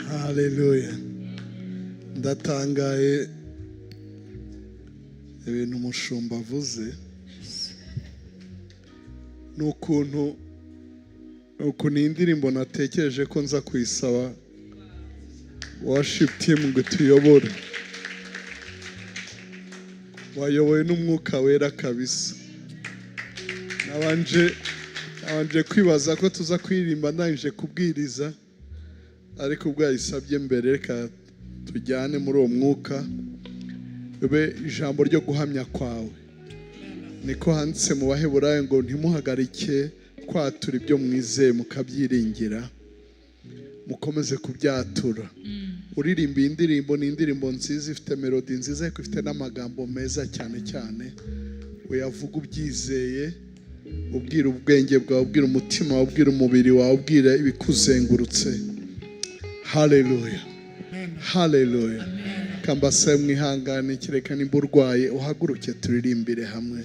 Haleluya! Ndatangaye ibintu umushumba avuze, ni ukuntu iyi ndirimbo natekereje ko nza kuyisaba worship team ngo tuyobore. Wayobowe n'Umwuka Wera kabisa. Nabanje kwibaza ko tuza kuririmba ndangije kubwiriza, ariko ubwo yayisabye mbere, reka tujyane muri uwo mwuka, ube ijambo ryo guhamya kwawe. Niko handitse mu Baheburayo ngo ntimuhagarike kwatura ibyo mwizeye mukabyiringira, mukomeze kubyatura. Uririmba iyi ndirimbo, ni indirimbo nziza, ifite melody nziza, ariko ifite n'amagambo meza cyane cyane uyavuga ubyizeye, ubwira ubwenge bwawe, ubwira umutima wawe, ubwira umubiri wawe, ubwira ibikuzengurutse. Haleluya, haleluya! Kambase mwihangane, kereka nimba urwaye, uhaguruke turirimbire hamwe.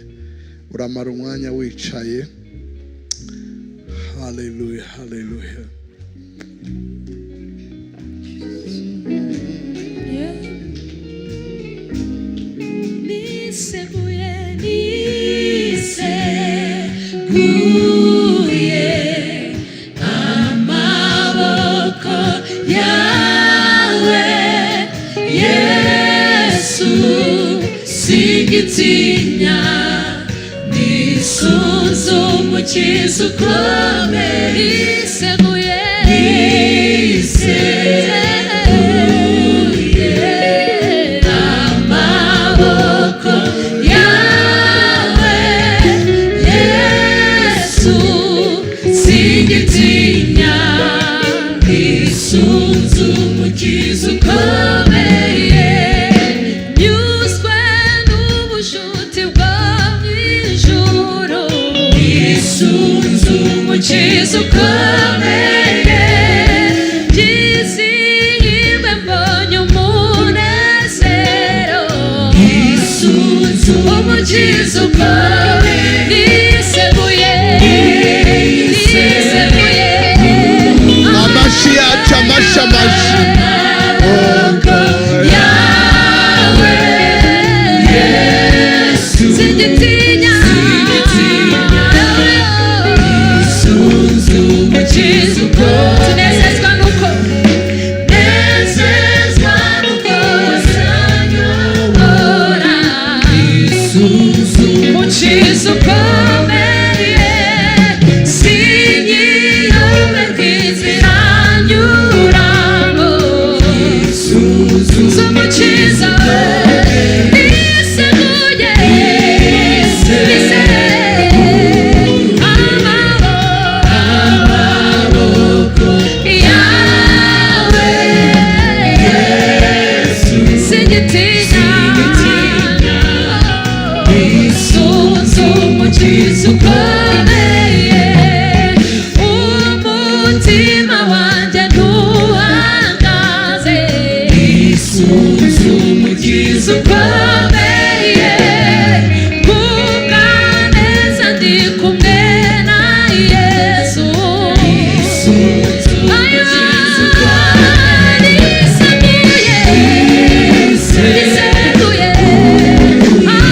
Uramara umwanya wicaye. Haleluya, haleluya! Niseguye, niseguye amaboko yawe, Yesu, singitinya, nisunze Umukiza ukomeye. Niseguye, niseguye amaboko yawe, Yesu, singitinya, nisunze Umukiza ukomeye. Nyuzwe n'ubushuti bwo mu ijuru, nisunze Umukiza ukomeye. Byizihirwe mbonye umunezero, nisunze Umukiza ukomeye. Niseguye, niseguye Amashyi yacu, amashyi, amashyi! Amaboko yawe, Yesu, singitinya, nisunze Umukiza ukomeye. Tunezezwa nuko, nezezwa nuko uzanyobora, Umukiza ukomeye. Sinyiyoberwa inzira nyuramo, z'Umukiza. Niseguye, niseguye amaboko yawe, singitinya, nisunze Umukiza ukomeye. Umutima wanjye ntuhangaze, nisunze Umukiza ukomeye. Kubwa neza ndi kumwe na Yesu. Niseguye, niseguye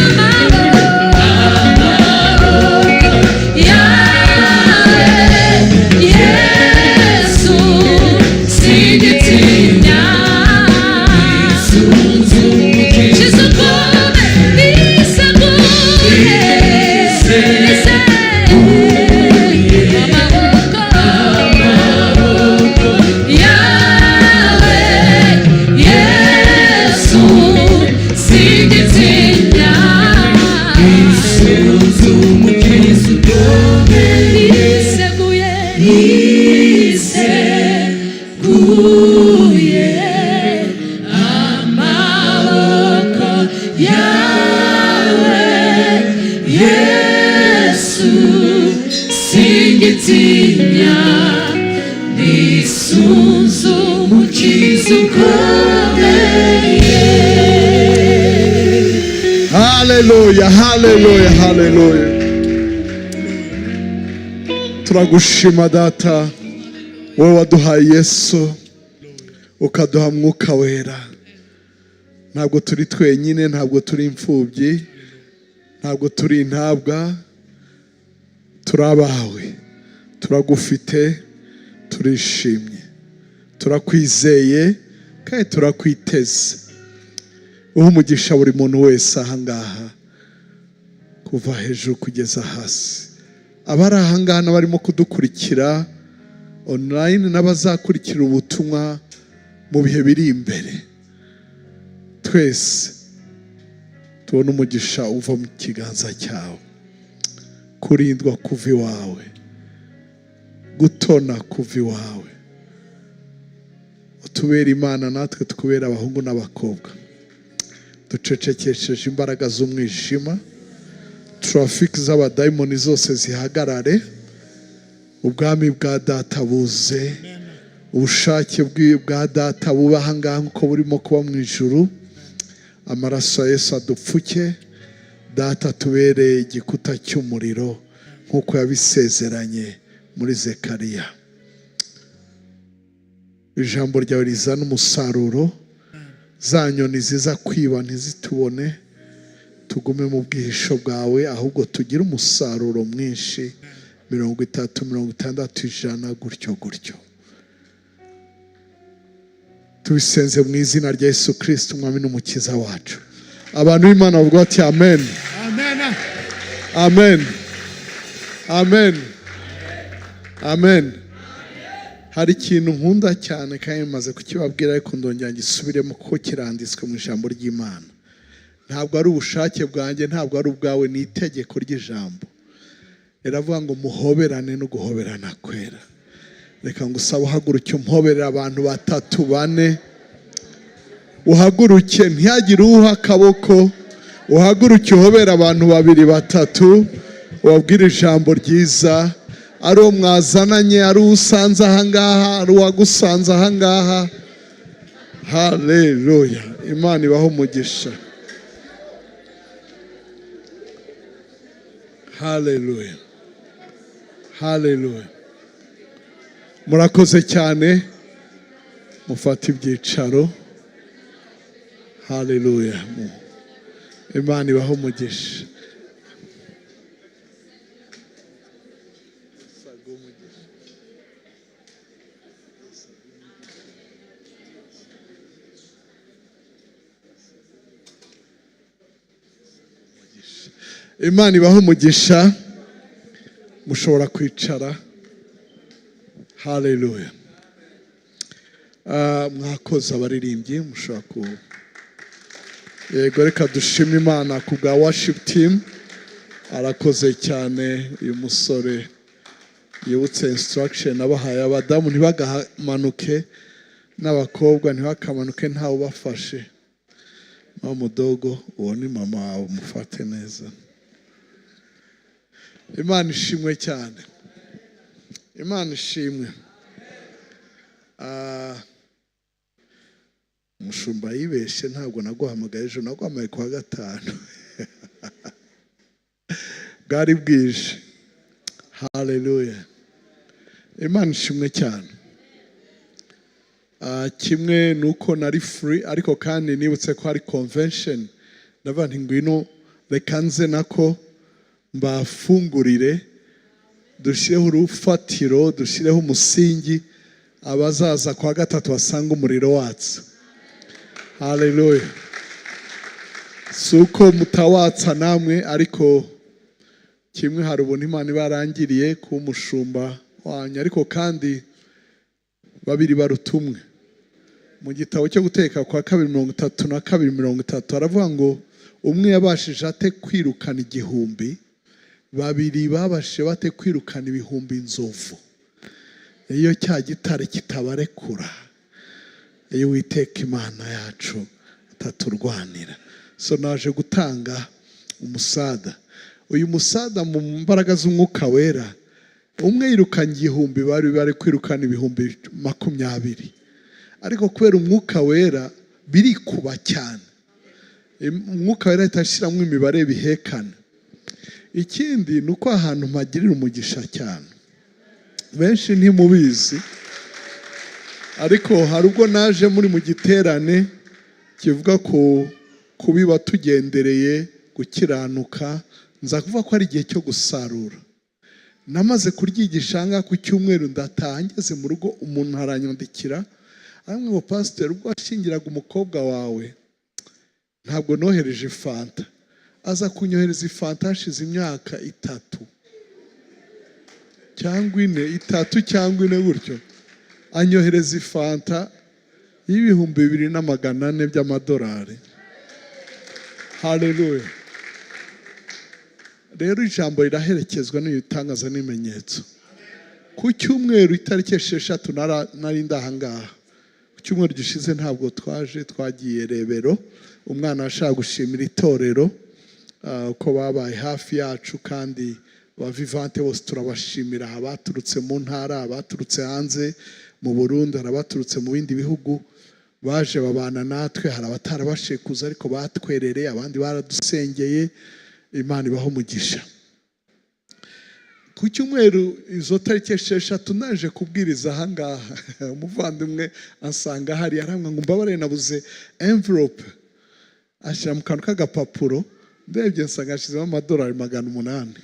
amaboko yawe, Yesu, singitinya, Umukiza ukomeye. Niseguye, niseguye amaboko yawe, Yesu, singitinya. Niseguye, niseguye amaboko yawe, Yesu, singitinya, nisunze Umukiza ukomeye. Haleluya, haleluya, haleluya! Turagushima Data, wowe waduhaye Yesu. Ukaduha Mwuka Wera. Ntabwo turi twenyine, ntabwo turi imfubyi, ntabwo turi intabwa, turi abawe. Turagufite, turishimye, turakwizeye kandi turakwiteze. Uha umugisha buri muntu wese ahangaha, kuva hejuru kugeza hasi, abari ahangaha n'abarimo kudukurikira online n'abazakurikira ubutumwa mu bihe biri imbere. Twese tubone umugisha uva mu kiganza cyawe, kurindwa kuva iwawe, gutona kuva iwawe. Utubere Imana, natwe tukubera abahungu n'abakobwa. Ducecekesheje imbaraga z'umwijima, traffic z'abadayimoni zose zihagarare. Ubwami bwa Data buze, ubushake bwa Data buba ahangaha nk'uko burimo kuba mu ijuru. Amaraso ya Yesu adupfuke. Data, tubereye igikuta cy'umuriro nk'uko yabisezeranye muri Zekariya. Ijambo ryawe rizana umusaruro. Za nyoni ziza kwiba ntizitubone, tugume mu bwihisho bwawe, ahubwo tugire umusaruro mwinshi, 30, 60, 100, gutyo gutyo. Tubisenze mu izina rya Yesu Kirisiti, Umwami n'Umukiza wacu. Abantu b'Imana bavuga bati: "Amen." Amen. Amen, amen, amen. Hari ikintu nkunda cyane kandi maze kukibabwira, ariko ndongera ngisubiremo kuko kiranditswe mu ijambo ry'Imana. Ntabwo ari ubushake bwanjye, ntabwo ari ubwawe, ni itegeko ry'ijambo. Riravuga ngo muhoberane no guhoberana kwera. Reka ngusabe uhaguruke umhoberera abantu batatu, bane. Uhaguruke, ntihagire uwuha akaboko. Uhaguruke uhobera abantu babiri, batatu, ubabwire ijambo ryiza, ari uwo mwazananye, ari uwo usanze ahangaha, ari uwagusanze ahangaha. Haleluya! Imana ibaho umugisha. Haleluya, haleluya! Murakoze cyane. Mufate ibyicaro. Haleluya! Imana ibaho umugisha. Imana ibaho umugisha. Mushobora kwicara. Haleluya! Mwakoze abaririmbyi, mushobora ku yego. Reka dushime Imana ku bwa worship team. Arakoze cyane uyu musore yibutse instruction abahaye: abadamu ntibagamanuke n'abakobwa ntibakamanuke ntawe ubafashe. Mama mudogo, uwo ni mama wawe, umufate neza. Imana ishimwe cyane, Imana ishimwe. Umushumba yibeshye, ntabwo naguhamagaye ejo, naguhamagaye kuwa gatanu, bwari bwije. Haleluya! Imana ishimwe cyane. Kimwe ni uko nari free, ariko kandi nibutse ko hari convention, ndavuga nti ngwino, reka nze nako mbafungurire, dushyireho urufatiro, dushyireho umusingi, abazaza kwa gatatu basanga umuriro watse. Haleluya! Si uko mutawatsa namwe, ariko kimwe hari ubuntu Imana iba yarangiriye kuba umushumba wanyu, ariko kandi babiri baruta umwe. Mu gitabo cyo Gutegeka kwa Kabiri 32:30 haravuga ngo umwe yabashije ate kwirukana 1000, babiri babashije bate kwirukana ibihumbi inzovu, iyo cya gitare kitabarekura, iyo Uwiteka Imana yacu ataturwanira. So naje gutanga umusada. Uyu musada, mu mbaraga z'Umwuka Wera, umwe yirukanye 1000, bari kwirukana 20,000, ariko kubera Umwuka Wera birikuba cyane. Umwuka Wera ahita ashyiramo imibare bihekana. Ikindi ni uko ahantu mpagirira umugisha cyane, benshi ntimubizi. Ariko hari ubwo naje muri mu giterane kivuga ku kubiba tugendereye gukiranuka, nza kuvuga ko ari igihe cyo gusarura. Namaze kuryigisha aha ngaha ku cyumweru, ndataha, ngeze mu rugo umuntu aranyandikira, aramwe ngo: "Pasiteri, ubwo washyingiraga umukobwa wawe ntabwo nohereje fanta." Aza kunyohereza ifanta hashize imyaka 3 cyangwa 4, 3 cyangwa 4 gutyo, anyohereza ifanta y'2400 by'amadolari. Haleluya! Rero ijambo riraherekezwa n'ibitangaza n'ibimenyetso. Ku cyumweru itariki 6 nari ndahangaha. Ku cyumweru gishize ntabwo twaje, twagiye Rebero. Umwana ashaka gushimira itorero ko babaye hafi yacu, kandi ba Vivante bose turabashimira, abaturutse mu ntara, abaturutse hanze mu Burundi, hari abaturutse mu bindi bihugu baje babana natwe, hari abatarabashije kuza ariko batwerereye, abandi baradusengeye. Imana ibaho umugisha. Ku cyumweru izo tariki 6 naje kubwiriza ahangaha, umuvandimwe ansanga hari, arambwira ngo: "Mbabare, nabuze envelope." Ashyira mu kantu k'agapapuro, ndebye nsanga yashyizemo amadolari 800.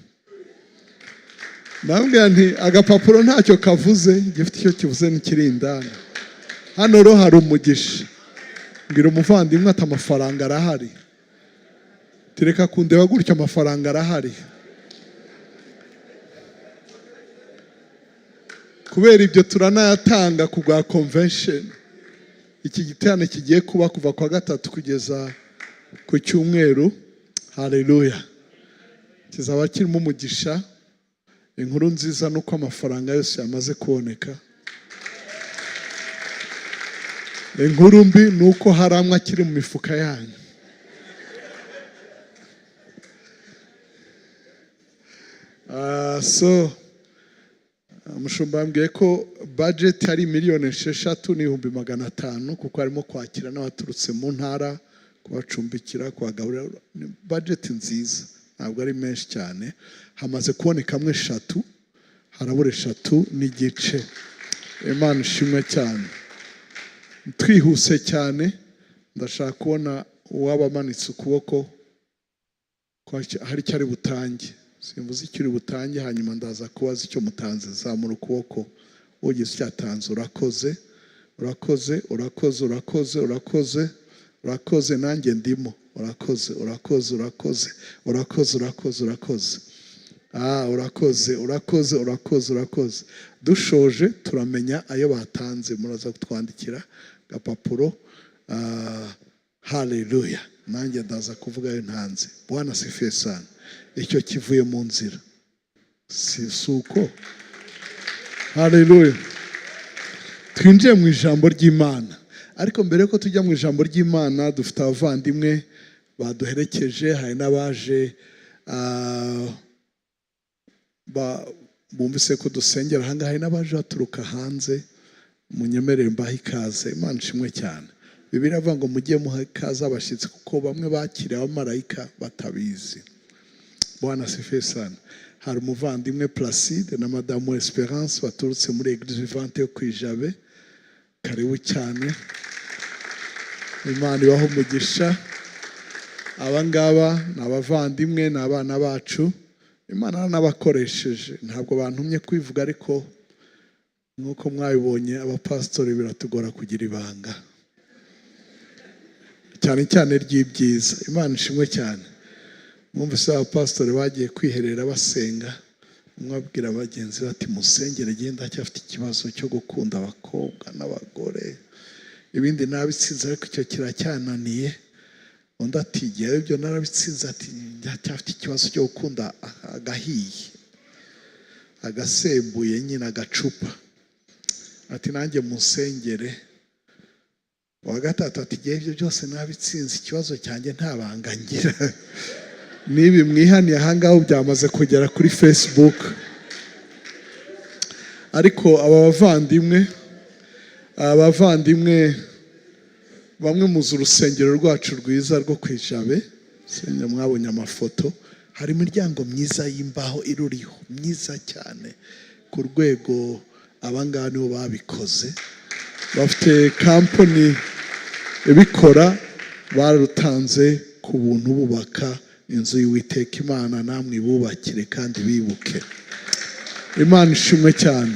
Ndamubwira nti: "Agapapuro ntacyo kavuze, gifite icyo kivuze n'ikiri indani." Hano rero hari umugisha. Mbwira umuvandimwe ati: "Amafaranga arahari." Tereka kundeba gutyo, amafaranga arahari. Kubera ibyo turanayatanga ku bwa convention. Iki giterane kigiye kuba kuva kwa gatatu kugeza ku cyumweru. Haleluya! Kizaba kirimo umugisha. Inkuru nziza ni uko amafaranga yose yamaze kuboneka. Inkuru mbi ni uko hari amwe akiri mu mifuka yanyu. So umushumba yambwiye ko budget ari miliyoni 6 n'ibihumbi 500, kuko harimo kwakira n'abaturutse mu ntara, kubacumbikira, kubagaburira. Ni budget nziza, ntabwo ari menshi cyane. Hamaze kubonekamo 3, harabura 3.5. Imana ishimwe cyane. Twihuse cyane, ndashaka kubona uwaba amanitse ukuboko ko hari icyo ari butange. Simvuze icyo uri butange, hanyuma ndaza kubaza icyo mutanze. Zamura ukuboko ugize icyo atanze. Urakoze, urakoze, urakoze, urakoze, urakoze, urakoze, nanjye ndimo. Urakoze, urakoze, urakoze, urakoze, urakoze, urakoze. Urakoze, urakoze, urakoze, urakoze. Dushoje turamenya ayo batanze, muraza kutwandikira agapapuro. Haleluya! Nanjye ndaza kuvuga ayo ntanze. Bwana asifiwe sana. Icyo kivuye mu nzira, si uko? Haleluya! Twinjiye mu ijambo ry'Imana, ariko mbere yuko tujya mu ijambo ry'Imana, dufite abavandimwe baduherekeje, hari n'abaje bumvise ko dusengera ahangaha, hari n'abaje baturuka hanze. Munyemerere mbahe ikaze. Imana ishimwe cyane. Bibiliya iravuga ngo mujye muha ikaze abashyitsi, kuko bamwe bakiriye abamarayika batabizi. Bwana asifiwe sana. Hari umuvandimwe Placide na Madamu Esperance baturutse muri Eglise Vivante yo ku Ijabe. Karibu cyane, Imana ibahe umugisha. Aba ngaba ni abavandimwe, ni abana bacu. Imana yaranabakoresheje. Ntabwo bantumye kwivuga, ariko nk'uko mwabibonye, abapasitori biratugora kugira ibanga, cyane cyane ry'ibyiza. Imana ishimwe cyane. Mwumvise abapasitori bagiye kwiherera basenga, umwe abwira bagenzi be ati: "Musengere, genda ndacyafite ikibazo cyo gukunda abakobwa n'abagore, ibindi nabitsinze ariko icyo kiracyananiye." Undi ati: "Jyewe ibyo narabitsinze." Ati: "Ndacyafite ikibazo cyo gukunda agahiye, agasembuye nyine, agacupa." Ati: "Nanjye musengere." Uwa gatatu ati: "Jyewe ibyo byose nabitsinze, ikibazo cyanjye nta banga ngira." N'ibi mwihaniye ahangaha byamaze kugera kuri Facebook. Ariko aba bavandimwe bamwe muzi urusengero rwacu rwiza rwo ku Ijabe, rusengero mwabonye amafoto, hari imiryango myiza y'imbaho iruriho, myiza cyane ku rwego. Abangaba nibo babikoze. Bafite kampani ibikora, barutanze ku buntu bubaka inzu y'Uwiteka Imana. Namwe bubakire kandi bibuke. Imana ishimwe cyane.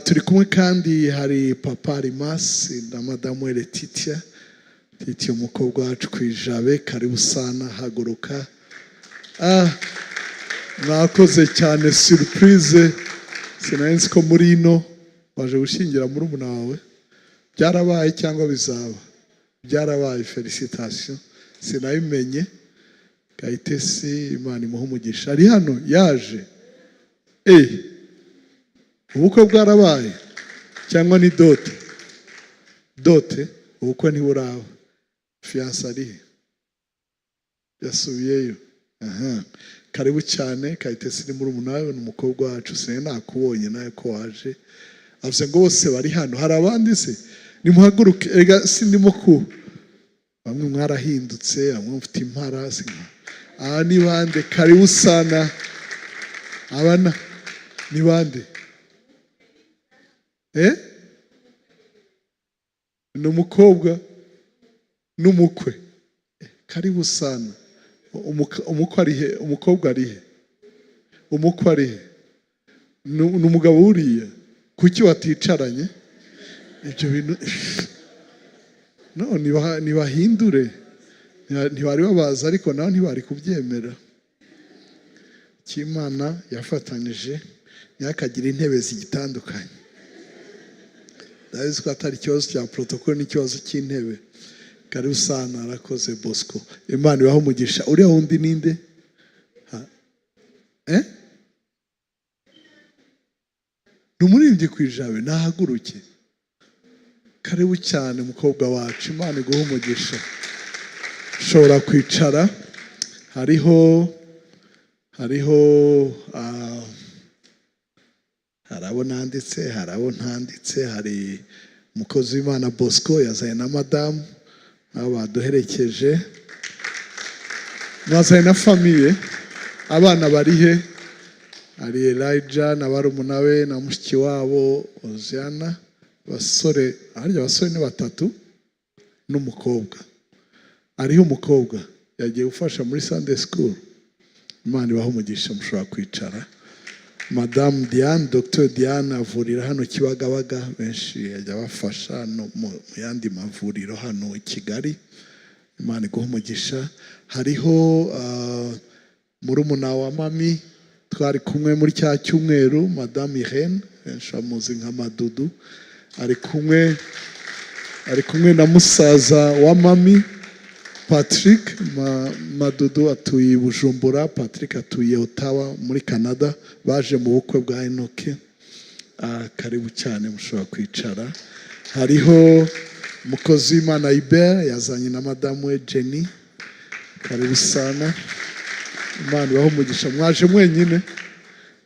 Turi kumwe kandi hari papa Rimasi na madamu we Letitia. Letitia, umukobwa wacu ku Ijabe, karibu sana, haguruka. Mwakoze cyane surprise, sinari nzi ko muri ino waje gushyingira murumuna wawe. Byarabaye cyangwa bizaba? Byarabaye, félicitations, sinabimenye. Kayitesi, Imana imuha umugisha, ari hano yaje. Ubukwe bwarabaye cyangwa ni dot? Dot, ubukwe ntiburaba. Fiancé arihe? Yasubiyeyo. Aha, karibu cyane Kayitesi, ni murumuna wawe, ni umukobwa wacu. Sinari nakubonye nawe ko waje. Avuze ngo bose bari hano. Hari abandi se? Nimuhaguruke. Erega sindimo ku bamwe mwarahindutse, bamwe mufite impara. Aha ni bande? Karibu sana. Abana ni bande? Ni umukobwa n'umukwe. Karibu sana. Umukwe ari he? Umukobwa ari he? Umukwe ari he? Ni umugabo wuriya. Kuki waticaranye ibyo bintu? No nibahindure. Ntibari babazi, ariko nawe ntibari kubyemera. Cy'Imana yafatanyije ntihakagire intebe zigitandukanye. Ndabizi ko atari ikibazo cya protocole, n'ikibazo cy'intebe. Karibu sana, arakoze Bosco, Imana ibahe umugisha. Uriya wundi ninde? Eh? Ni umuririmbyi ku Ijabe, nahaguruke. Karibu cyane mukobwa wacu, Imana iguhe umugisha. Ushobora kwicara. Hariho hari abo nanditse, hari abo ntanditse. Hari umukozi w'Imana Bosco yazanye na madamu, nabo baduherekeje. Mwazanye na famille? Abana bari he? Hari Elijah na barumuna be na mushiki wabo Oziana. Basore, harya abasore ni batatu n'umukobwa. Hariho umukobwa yagiye gufasha muri Sunday school. Imana ibahe umugisha, mushobora kwicara. Madamu Diane, Dr Diane avurira hano Kibagabaga, benshi ajya abafasha no mu yandi mavuriro hano i Kigali. Imana iguhe umugisha. Hariho murumuna wa mami twari kumwe muri cya cyumweru, Madamu Irene, benshi bamuzi nka Madudu, ari kumwe na musaza wa mami Patrick. Madudu atuye i Bujumbura, Patrick atuye Ottawa muri Canada. Baje mu bukwe bwa Enoke. Karibu cyane, mushobora kwicara. Hariho umukozi w'Imana Hubert yazanye na madamu we Jenny. Karibu sana, Imana ibahe umugisha. Mwaje mwenyine?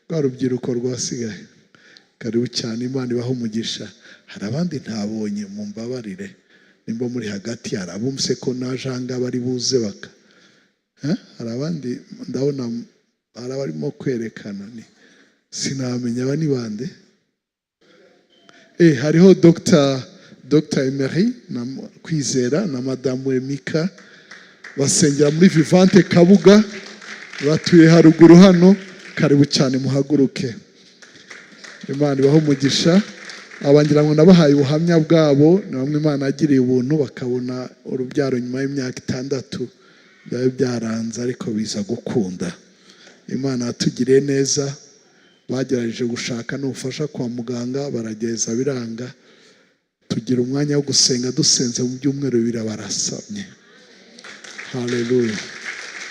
Rwa rubyiruko rwasigaye. Karibu cyane, Imana ibahe umugisha. Hari abandi ntabonye, mumbabarire nimba muri hagati. Hari abumvise ko naje aha ngaha bari buze baka. Eh? Hari abandi ndabona, hari abarimo kwerekana, ni sinamenya aba ni bande. Hariho Dr Emery na Kwizera na madamu Emika, basengera muri Vivante Kabuga, batuye haruguru hano. Karibu cyane, muhaguruke. Imana ibahe umugisha. Aba ngira ngo nabahaye ubuhamya bwabo, ni bamwe Imana yagiriye ubuntu bakabona urubyaro nyuma y'imyaka 6 byari byaranze, ariko biza gukunda. Imana yatugiriye neza. Bagerageje gushaka n'ubufasha kwa muganga, barageza biranga. Tugira umwanya wo gusenga, dusenze mu byumweru 2 barasamye. Haleluya!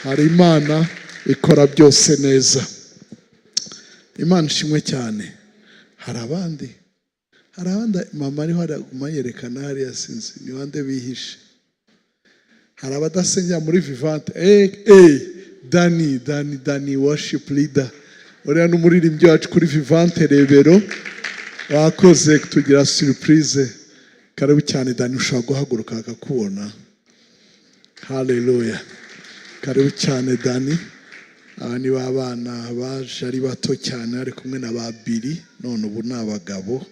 Hari Imana ikora byose neza. Imana ishimwe cyane. Hari abandi mama ariho araguma yerekana hariya, sinzi ni bande bihishe. Hari abadasengera muri Vivante. Dani, Dani, Dani, worship leader, uriya ni umuririmbyi wacu kuri Vivante Rebero. Wakoze kutugira surprise. Karibu cyane Dani, ushobora guhaguruka akakubona. Haleluya! Karibu cyane Dani. Aba ni ba bana baje ari bato cyane, bari kumwe na ba Biri, none ubu ni abagabo.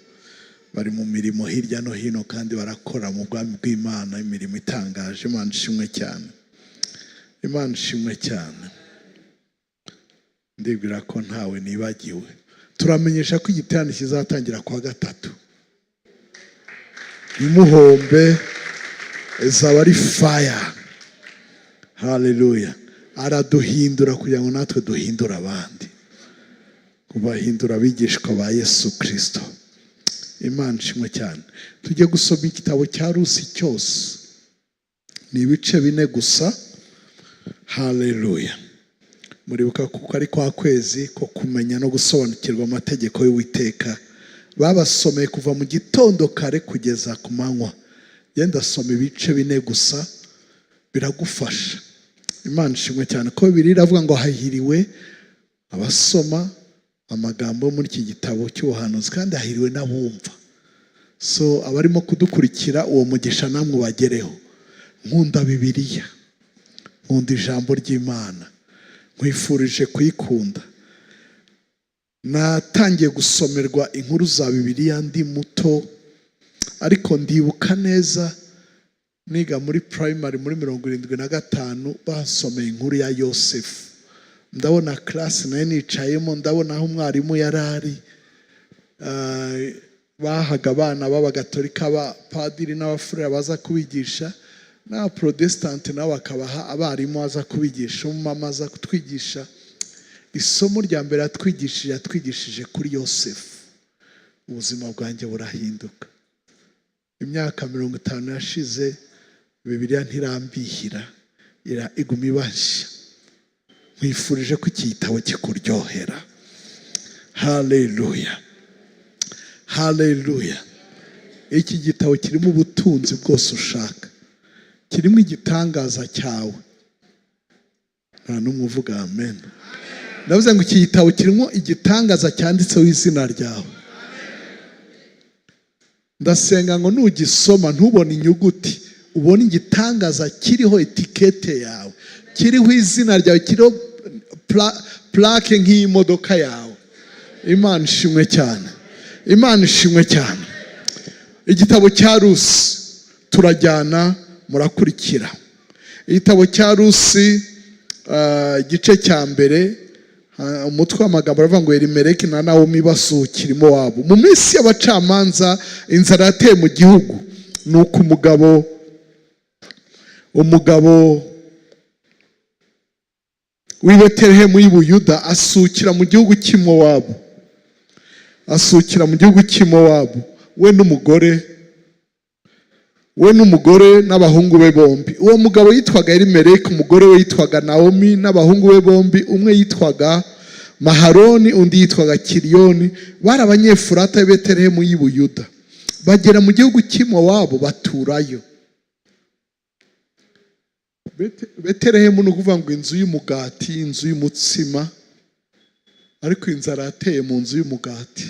Bari mu mirimo hirya no hino kandi barakora mu bwami bw'Imana imirimo itangaje. Imana ishimwe cyane, Imana ishimwe cyane. Ndibwira ko ntawe nibagiwe. Turamenyesha ko igiterane kizatangira kuwa gatatu. Ntimuhombe, izaba ari fire. Haleluya! Araduhindura kugira ngo natwe duhindure abandi, kubahindura abigishwa ba Yesu Kirisito. Imana ishimwe cyane. Tujye gusoma igitabo cya Rusi cyose, ni ibice 4 gusa. Haleluya! Muribuka kuko ari kwa kwezi ko kumenya no gusobanukirwa amategeko y'Uwiteka. Babasomeye kuva mu gitondo kare kugeza ku manywa. Genda soma ibice 4 gusa, biragufasha. Imana ishimwe cyane ko Bibiliya iravuga ngo hahiriwe abasoma amagambo yo muri iki gitabo cy'ubuhanuzi, kandi hahiriwe n'abumva. So abarimo kudukurikira, uwo mugisha namwe ubagereho. Nkunda Bibiliya, nkunda ijambo ry'Imana, nkwifurije kuyikunda. Natangiye gusomerwa inkuru za Bibiliya ndi muto, ariko ndibuka neza niga muri primary muri 75, basomeye inkuru ya Yosefu. Ndabona class nayo nicayemo, ndabona aho umwarimu yari ari. Bahaga abana b'abagatolika abapadiri n'abafurere baza kubigisha, n'abaprotesitanti nabo bakabaha abarimu baza kubigisha. Umumama aza kutwigisha. Isomo rya mbere yatwigishije, yatwigishije kuri Yosefu. Ubuzima bwanjye burahinduka. Imyaka 50 yashize, Bibiliya ntirambihira, iguma iba nshya. Nkwifurije ko iki gitabo kikuryohera. Haleluya, haleluya! Iki gitabo kirimo ubutunzi bwose ushaka, kirimo igitangaza cyawe. Nta n'umwe uvuga amen. Ndavuze ngo iki gitabo kirimo igitangaza cyanditseho izina ryawe. Ndasenga ngo nugisoma ntubone inyuguti, ubone igitangaza kiriho etikete yawe, kiriho izina ryawe, kiriho plaque nk'iy'imodoka yawe. Imana ishimwe cyane, Imana ishimwe cyane. Igitabo cya Rusi turajyana, murakurikira. Igitabo cya Rusi, igice cya mbere, umutwe w'amagambo aravuga ngo Elimeleki na Nawomi basukira i Mowabu. Mu minsi y'abacamanza inzara yateye mu gihugu. Nuko umugabo w'i Betelehemu y'i Buyuda asukira mu gihugu cy'i Mowabu, asukira mu gihugu cy'i Mowabu, we n'umugore n'abahungu be bombi. Uwo mugabo yitwaga Elimeleki, umugore we yitwaga Nawomi, n'abahungu be bombi, umwe yitwaga Maharoni, undi yitwaga Kiriyoni, bari Abanyefurata b'i Betelehemu y'i Buyuda. Bagera mu gihugu cy'i Mowabu, baturayo. Betelehemu ni ukuvuga ngo inzu y'umugati, inzu y'umutsima, ariko inzara yateye mu nzu y'umugati.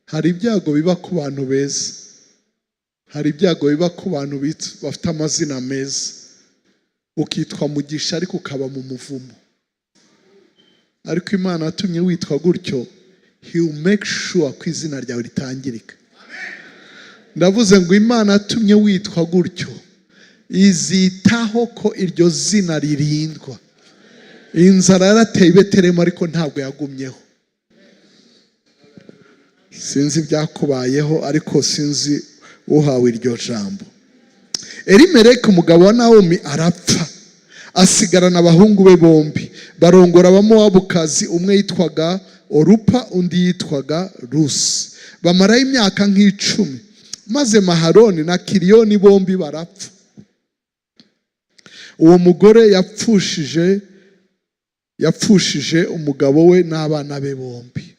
Hari ibyago biba ku bantu beza, hari ibyago biba ku bantu bafite amazina meza, ukitwa Mugisha ariko ukaba mu muvumo. Ariko Imana yatumye witwa gutyo, He will make sure ko izina ryawe ritangirika. Ndavuze ngo Imana yatumye witwa gutyo izitaho ko iryo zina ririndwa. Inzara yarateye i Betelehemu, ariko ntabwo yagumyeho. Sinzi ibyakubayeho, ariko sinzi uhawe iryo jambo. Elimeleki umugabo wa Nawomi arapfa, asigarana abahungu be bombi. Barongora Abamowabukazi, umwe yitwaga Orupa, undi yitwaga Rusi. Bamarayo imyaka nk'10, maze Maharoni na Kiriyoni bombi barapfa. Uwo mugore yapfushije umugabo we n'abana be bombi.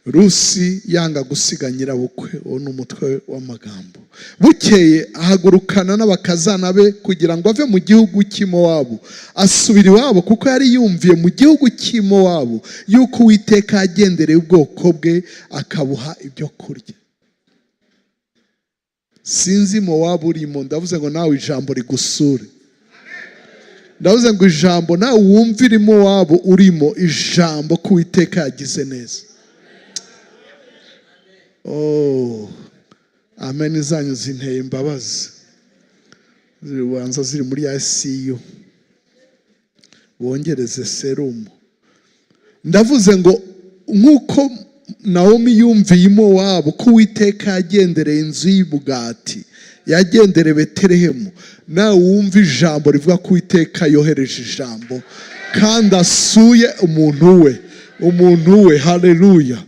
Rusi yanga gusiga nyirabukwe. Uwo ni umutwe w'amagambo. Bukeye ahagurukana n'abakazana be kugira ngo ave mu gihugu cy'i Mowabu, asubira iwabo, kuko yari yumviye mu gihugu cy'i Mowabu yuko Uwiteka yagendereye ubwoko bwe, akabuha ibyo kurya. Sinzi Mowabu urimo. Ndavuze ngo nawe ijambo rigusure. Ndavuze ngo ijambo nawe wumvire Mowabu urimo, ijambo ko Uwiteka yagize neza. Oh, amen zanyu zinteye imbabazi. Zibanza ziri muri ICU, bongereze serumu. Ndavuze ngo nk'uko Nawomi yumviye i Mowabu ko Uwiteka yagendereye inzu y'ubugati, yagendereye Betelehemu, nawe wumva ijambo rivuga ko Uwiteka yohereje ijambo kandi asuye umuntu we, umuntu we. Haleluya!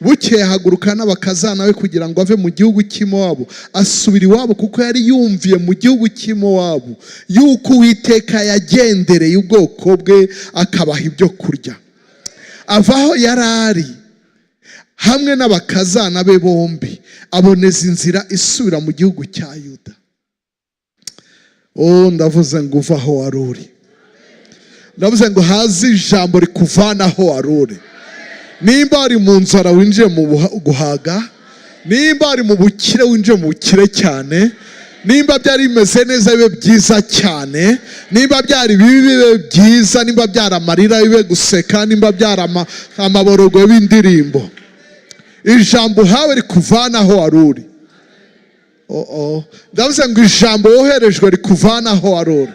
Bukeye ahaguruka n'abakazana be kugira ngo ave mu gihugu cy'i Mowabu, asubira iwabo, kuko yari yumviye mu gihugu cy'i Mowabu yuko Uwiteka yagendereye ubwoko bwe akabaha ibyo kurya. Ava aho yari ari hamwe n'abakazana be bombi, aboneza inzira isubira mu gihugu cya Yuda. Oh, ndavuze ngo uva aho wari uri. Ndavuze ngo haze ijambo rikuvana aho wari uri. Nimba wari mu nzara, winjiye mu guhaga. Nimba wari mu bukire, winjiye mu bukire cyane. Nimba byari bimeze neza, bibe byiza cyane. Nimba byari bibi, bibe byiza. Nimba byari amarira, bibe guseka. Nimba byari amaborogo b'indirimbo. Ijambo uhawe rikuvana aho wari uri. Oh. Ndavuze ngo ijambo woherejwe rikuvana aho wari uri.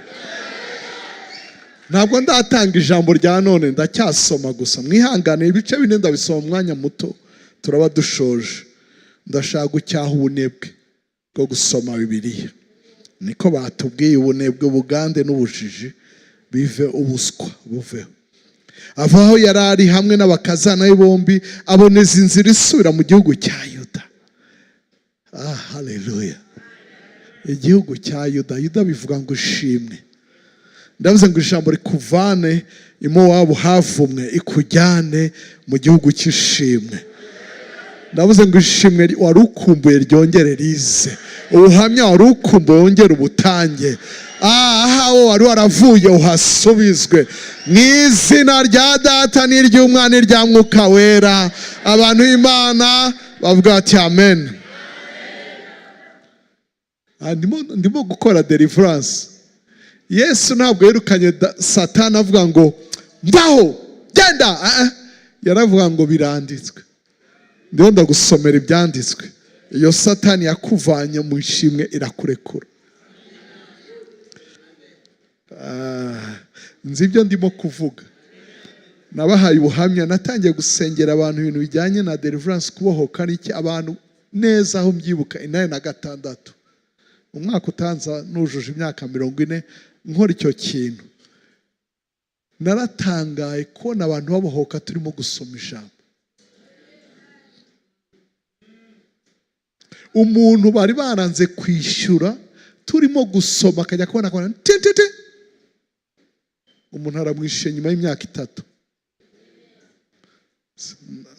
Ntabwo ndatanga ijambo rya none, ndacyasoma gusa. Mwihangane, ibice 4 ndabisoma mu mwanya muto, turaba dushoje. Ndashaka gucyaha ubunebwe bwo gusoma Bibiliya. Niko batubwiye, ubunebwe, ubugande n'ubujiji bive, ubuswa buveho. Ava aho yari ari hamwe n'abakazana be bombi, aboneza inzira isubira mu gihugu cya Yuda. Ah, haleluya! Igihugu cya Yuda. Yuda bivuga ngo ishimwe. Ndavuze ngo ijambo rikuvane i Mowabu havumwe, ikujyane mu gihugu cy'ishimwe. Ndavuze ngo ishimwe wari ukumbuye ryongere rize, ubuhamya wari ukumbuye wongere ubutange, ahawe wari waravuye uhasubizwe mu izina rya Data n'iry'Umwana n'irya Mwuka Wera. Abantu b'Imana bavuga bati amen. Ndimo gukora deliverance. Yesu ntabwo yirukanye Satani avuga ngo mvaho, genda. Ah, ah. Yaravuga ngo biranditswe. Ndiho ndagusomera ibyanditswe. Iyo Satani yakuvanye mu ishimwe irakurekura. Nzi ibyo ndimo kuvuga. Nabahaye ubuhamya, natangiye gusengera abantu ibintu bijyanye na deliverance, kubohoka n'iki, abantu neza aho mbyibuka 86, umwaka utanza nujuje imyaka 40 nkora icyo kintu. Naratangaye kubona abantu babohoka turimo gusoma ijambo. Umuntu bari baranze kwishyura, turimo gusoma, akajya kubona akabona tete umuntu aramwishyuye nyuma y'imyaka 3.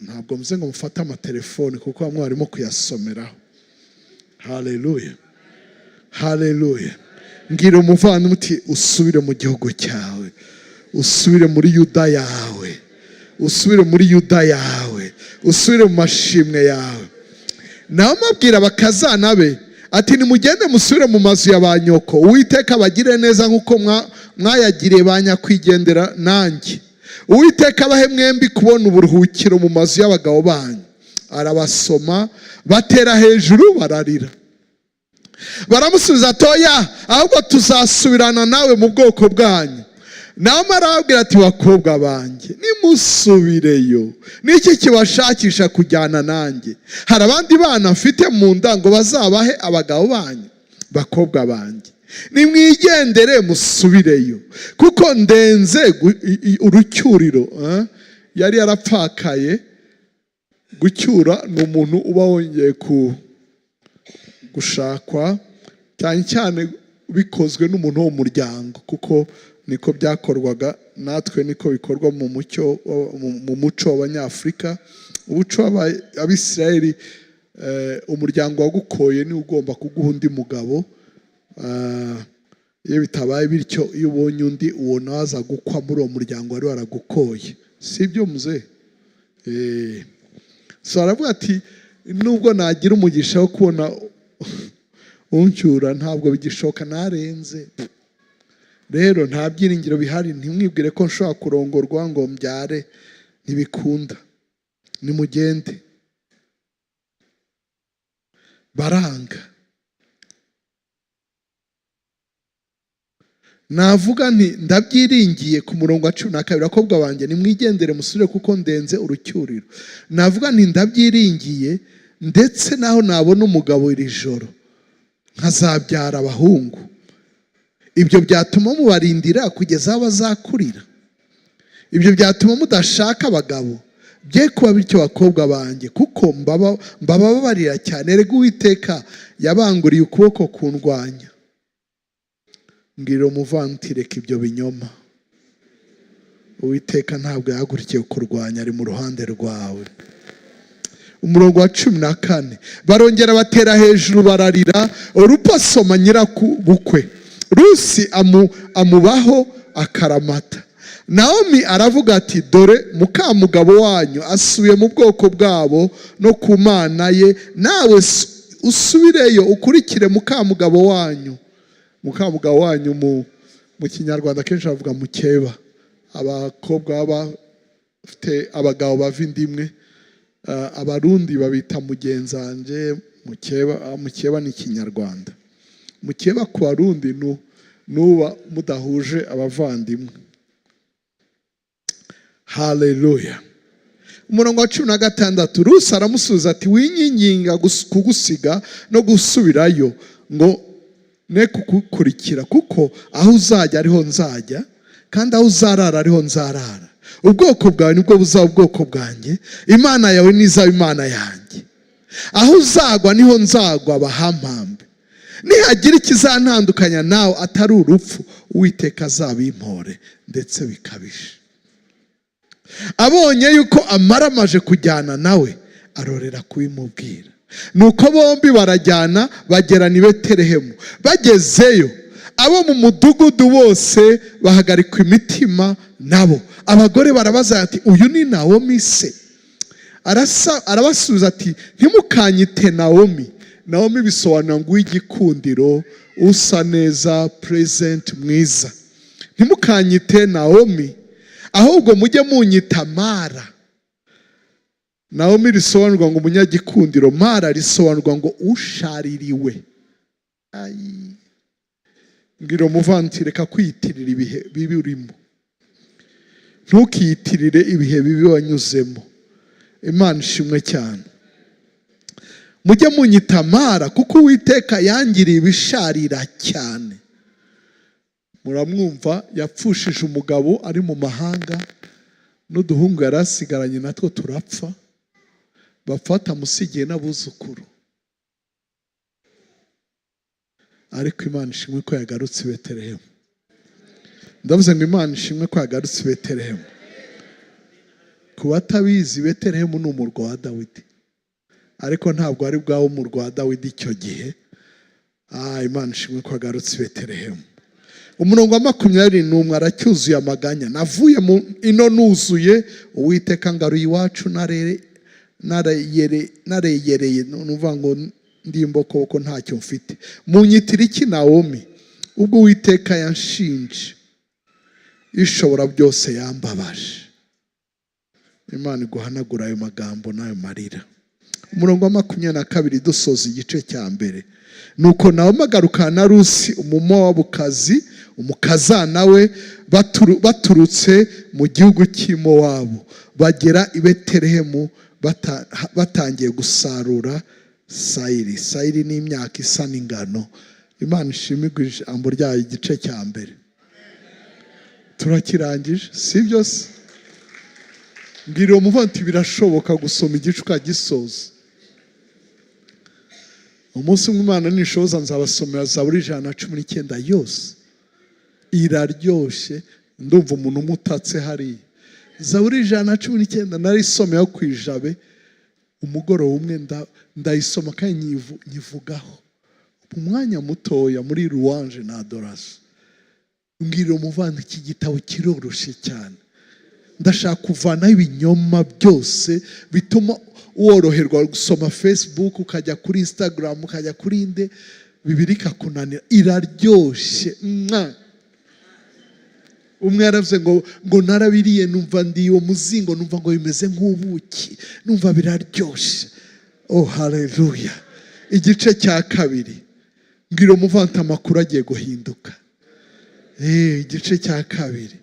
Ntabwo mvuze ngo mufate amatelefone, kuko bamwe barimo kuyasomeraho. Haleluya, haleluya! Mbwira umuvandimwe uti usubire mu gihugu cyawe, usubire muri Yuda yawe, usubire muri Yuda yawe, usubire mu mashimwe yawe. Nawe amabwira abakazana be ati nimugende musubire mu mazu ya ba nyoko, Uwiteka abagire neza nk'uko mwayagiriye ba nyakwigendera nanjye. Uwiteka abahe mwembi kubona uburuhukiro mu mazu y'abagabo banyu. Arabasoma, batera hejuru bararira. Baramusubiza ati oya, ahubwo tuzasubirana nawe mu bwoko bwanyu. Nawe arababwira ati bakobwa banjye, nimusubireyo. Niki kibashakisha kujyana nanjye? Hari abandi bana mfite mu nda ngo bazabahe abagabo banyu? Bakobwa banjye, nimwigendere musubireyo, kuko ndenze urucyuriro. Yari yarapfakaye. Gucyura ni umuntu uba wongeye gushakwa, cyane cyane bikozwe n'umuntu wo mu muryango, kuko niko byakorwaga, natwe niko bikorwa mu mucyo, mu muco w'Abanyafurika. Umuco w'Abisirayeli, umuryango wagukoye niwo ugomba kuguha undi mugabo. Iyo bitabaye bityo, iyo ubonye undi, uwo nawe aza gukwa muri uwo muryango wari waragukoye. Si ibyo muze? So aravuga ati nubwo nagira umugisha wo kubona uncyura, ntabwo bigishoboka, narenze. Rero nta byiringiro bihari, ntimwibwire ko nshobora kurongorwa ngo mbyare, ntibikunda, nimugende. Baranga. Navuga nti ndabyiringiye ku murongo wa 12, bakobwa banjye nimwigendere musubire kuko ndenze urucyuriro. Navuga nti ndabyiringiye, ndetse naho nabona umugabo iri joro nkazabyara abahungu, ibyo byatuma mubarindira kugeza aho bazakurira? Ibyo byatuma mudashaka abagabo? Bye kuba bityo bakobwa banjye, kuko mbababarira cyane. Erega Uwiteka yabanguriye ukuboko kundwanya. Mbwira umuvandimwe, reka ibyo binyoma. Uwiteka ntabwo yahagurukiye kurwanya, ari mu ruhande rwawe. Umurongo wa 14, barongera batera hejuru bararira. Orupa asoma nyirakubukwe, Rusi amubaho akaramata. Naomi aravuga ati dore mukamugabo wanyu asubiye mu bwoko bwabo no ku mana ye, nawe usubireyo ukurikire mukamugabo wanyu. Mukamugabo wanyu mu Kinyarwanda kenshi bavuga mukeba. Abakobwa baba bafite abagabo bava inda imwe, Abarundi babita mugenzanje. Mukeba, mukeba ni Ikinyarwanda. Mukeba ku Barundi nuba mudahuje abavandimwe. Haleluya. Umurongo wa 16, Rusi aramusubiza ati winyinginga kugusiga no gusubirayo ngo ne kugukurikira, kuko aho uzajya ariho nzajya, kandi aho uzarara ariho nzarara. Ubwoko bwawe nibwo buzaba ubwoko bwanjye, Imana yawe nizaba Imana yanjye. Aho uzagwa niho nzagwa, bahampambe. Nihagira ikizantandukanya nawe atari urupfu, Uwiteka azabimpore ndetse bikabije. Abonye yuko amaramaje kujyana nawe, arorera kubimubwira. Nuko bombi barajyana bagera i Betelehemu. Bagezeyo abo mu mudugudu bose bahagarikwa imitima nabo. Abagore barabaza ati uyu ni Nawomi se? Arabasubiza ati ntimukanyite Nawomi. Nawomi bisobanura ngo uw'igikundiro, usa neza, present, mwiza. Ntimukanyite Nawomi, ahubwo mujye munyita Mara. Nawomi risobanurwa ngo umunyagikundiro, Mara risobanurwa ngo ushaririwe. Ayi. Mbwira umuvandimwe, reka kwiyitirira ibihe bibi urimo. Ntukiyitirire ibihe bibi wanyuzemo. Imana ishimwe cyane. Mujye munyita Mara, kuko Uwiteka yangiriye ibisharira cyane. Muramwumva, yapfushije umugabo ari mu mahanga, n'uduhungu yari asigaranye natwo turapfa, bapfa amusigiye n'abuzukuru. Ariko Imana ishimwe ko yagarutse i Betelehemu. Ndavuze ngo Imana ishimwe ko yagarutse i Betelehemu. Ku batabizi, Betelehemu ni umurwa wa Dawidi, ariko ntabwo ari bwawe umurwa wa Dawidi icyo gihe. Imana ishimwe ko yagarutse i Betelehemu. Umurongo wa 21, aracyuzuye amaganya. Navuye mu ino nuzuye, Uwiteka ngaruye iwacu nareyereye, nuvuga ngo ndi imbokoboko ntacyo mfite. Munyitira iki Nawomi, ubwo Uwiteka yanshinje, ishobora byose yambabaje. Imana iguhanagura ayo magambo n'ayo marira. Umurongo wa 22, dusoza igice cya mbere. Nuko Nawomi agarukana na Rusi Umumowabukazi, umukazana we, baturutse mu gihugu cy'i Mowabu, bagera i Betelehemu batangiye gusarura sayiri. Sayiri ni imyaka isa n'ingano. Imana ishimirwe ijambo ryayo. Igice cya mbere turakirangije, si byo se? Mbwira uwo muvandimwe, birashoboka gusoma igice ukagisoza. Umunsi umwe Imana nishoboza nzabasomera Zaburi 119 yose. Iraryoshye, ndumva umuntu umutatse hariya. Zaburi 119 narisomeye ku Ijabe umugoroba umwe, ndayisoma kandi nyivugaho mu mwanya mutoya muri louange na adoration. Mbwira umuvandimwe, iki gitabo kiroroshye cyane. Ndashaka kuvanaho ibinyoma byose bituma woroherwa gusoma Facebook, ukajya kuri Instagram, ukajya kuri inde, Bibiliya ikakunanira. Iraryoshye. Mwa. Umwe yaravuze ngo narabiriye numva ndi uwo muzingo, numva ngo bimeze nk'ubuki, numva biraryoshye. Oh haleluya. Igice cya kabiri. Mbwira umuvanta, amakuru agiye guhinduka. Igice cya kabiri,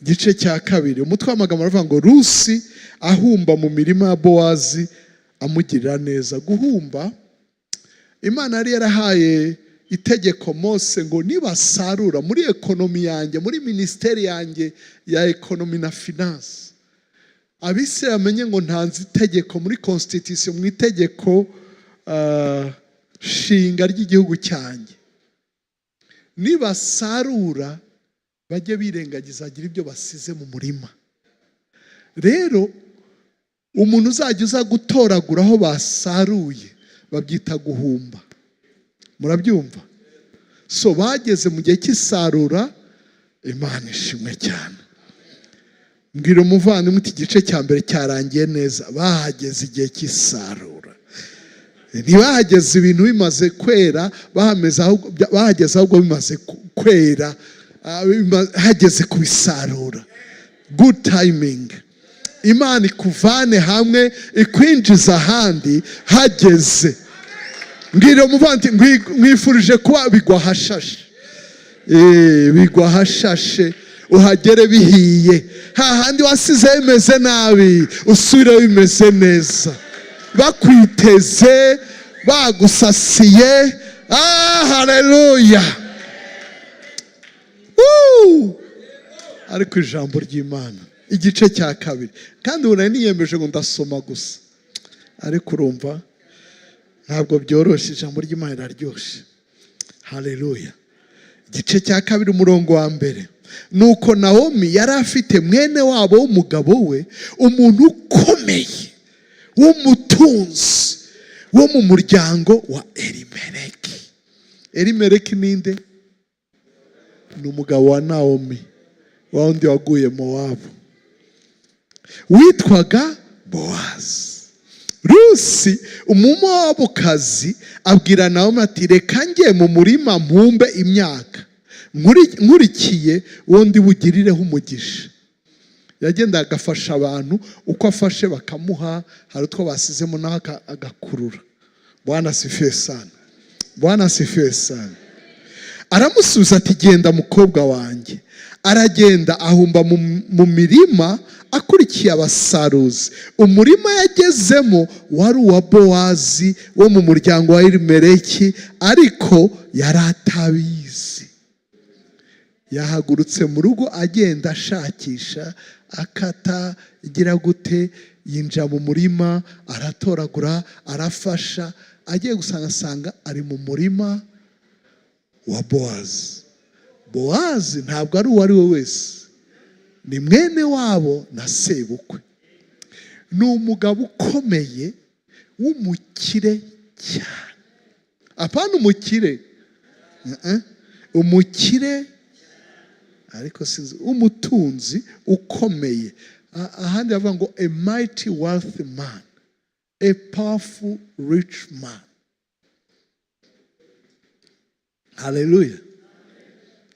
igice cya kabiri, umutwe w'amagambo aravuga ngo: "Rusi ahumba mu mirima ya Bowazi amugirira neza." Guhumba, Imana yari yarahaye itegeko Mose ngo nibasarura, muri economy yanjye, muri minisiteri yanjye ya economy na finance, Abisirayeli bamenye ngo ntanze itegeko muri constitution, mu itegeko nshinga ry'igihugu cyanjye: nibasarura bajye birengagiza, hagira ibyo basize mu murima. Rero umuntu uzajya uza gutoragura aho basaruye babyita guhumba. Murabyumva? So bageze mu gihe cy'isarura. Imana ishimwe cyane. Mbwira umuvandimwe uti: "Igice cya mbere cyarangiye neza." Bahageze igihe cy'isarura, ntibahageze ibintu bimaze kwera, bahageze ahubwo bimaze kwera, hageze kubisarura. Good timing. Imana ikuvane hamwe ikwinjiza ahandi hageze. Mbwira umuvandimwe, mwifurije kuba bigwa ahashashe. Bigwa ahashashe, uhagere bihiye. Hahandi wasize bimeze nabi, usubire bimeze neza, bakwiteze, bagusasiye. Ah, haleluya! Woo! Ariko ijambo ry'Imana, igice cya kabiri, kandi ubu nari niyemeje ngo ndasoma gusa, ariko urumva ntabwo byoroshye. Ijambo ry'Imana riraryoshye. Haleluya! Igice cya kabiri, umurongo wa mbere: Nuko Nawomi yari afite mwene wabo w'umugabo we, umuntu ukomeye w'umutunzi wo mu muryango wa Elimeleki. Elimeleki ninde? Ni umugabo wa Nawomi, wa wundi waguye Mowabu, witwaga Bowazi. Rusi Umumowabukazi abwira Nawomi ati: "Reka njye mu murima mpumbe imyaka, nkurikiye uwo ndi bugirireho umugisha." Yagendaga agafasha abantu, uko afashe bakamuha, hari utwo basizemo nawe agakurura. Bwana asifiwe sana! Bwana asifiwe sana! Aramusubiza ati: "Genda, mukobwa wanjye." Aragenda, ahumba mu mirima akurikiye abasaruzi. Umurima yagezemo wari uwa Bowazi wo mu muryango wa Elimeleki, ariko yari atabizi. Yahagurutse mu rugo, agenda ashakisha, akata, igira gute, yinjira mu murima, aratoragura, arafasha. Agiye gusanga, asanga ari mu murima wa Bowazi. Bowazi ntabwo ari uwo ari we wese, ni mwene wabo na sebukwe, ni umugabo ukomeye w'umukire cyane. Apana umukire, umukire, ariko sinzi, umutunzi ukomeye. Ahandi bavuga ngo a mighty wealthy man, a powerful rich man. Haleluya!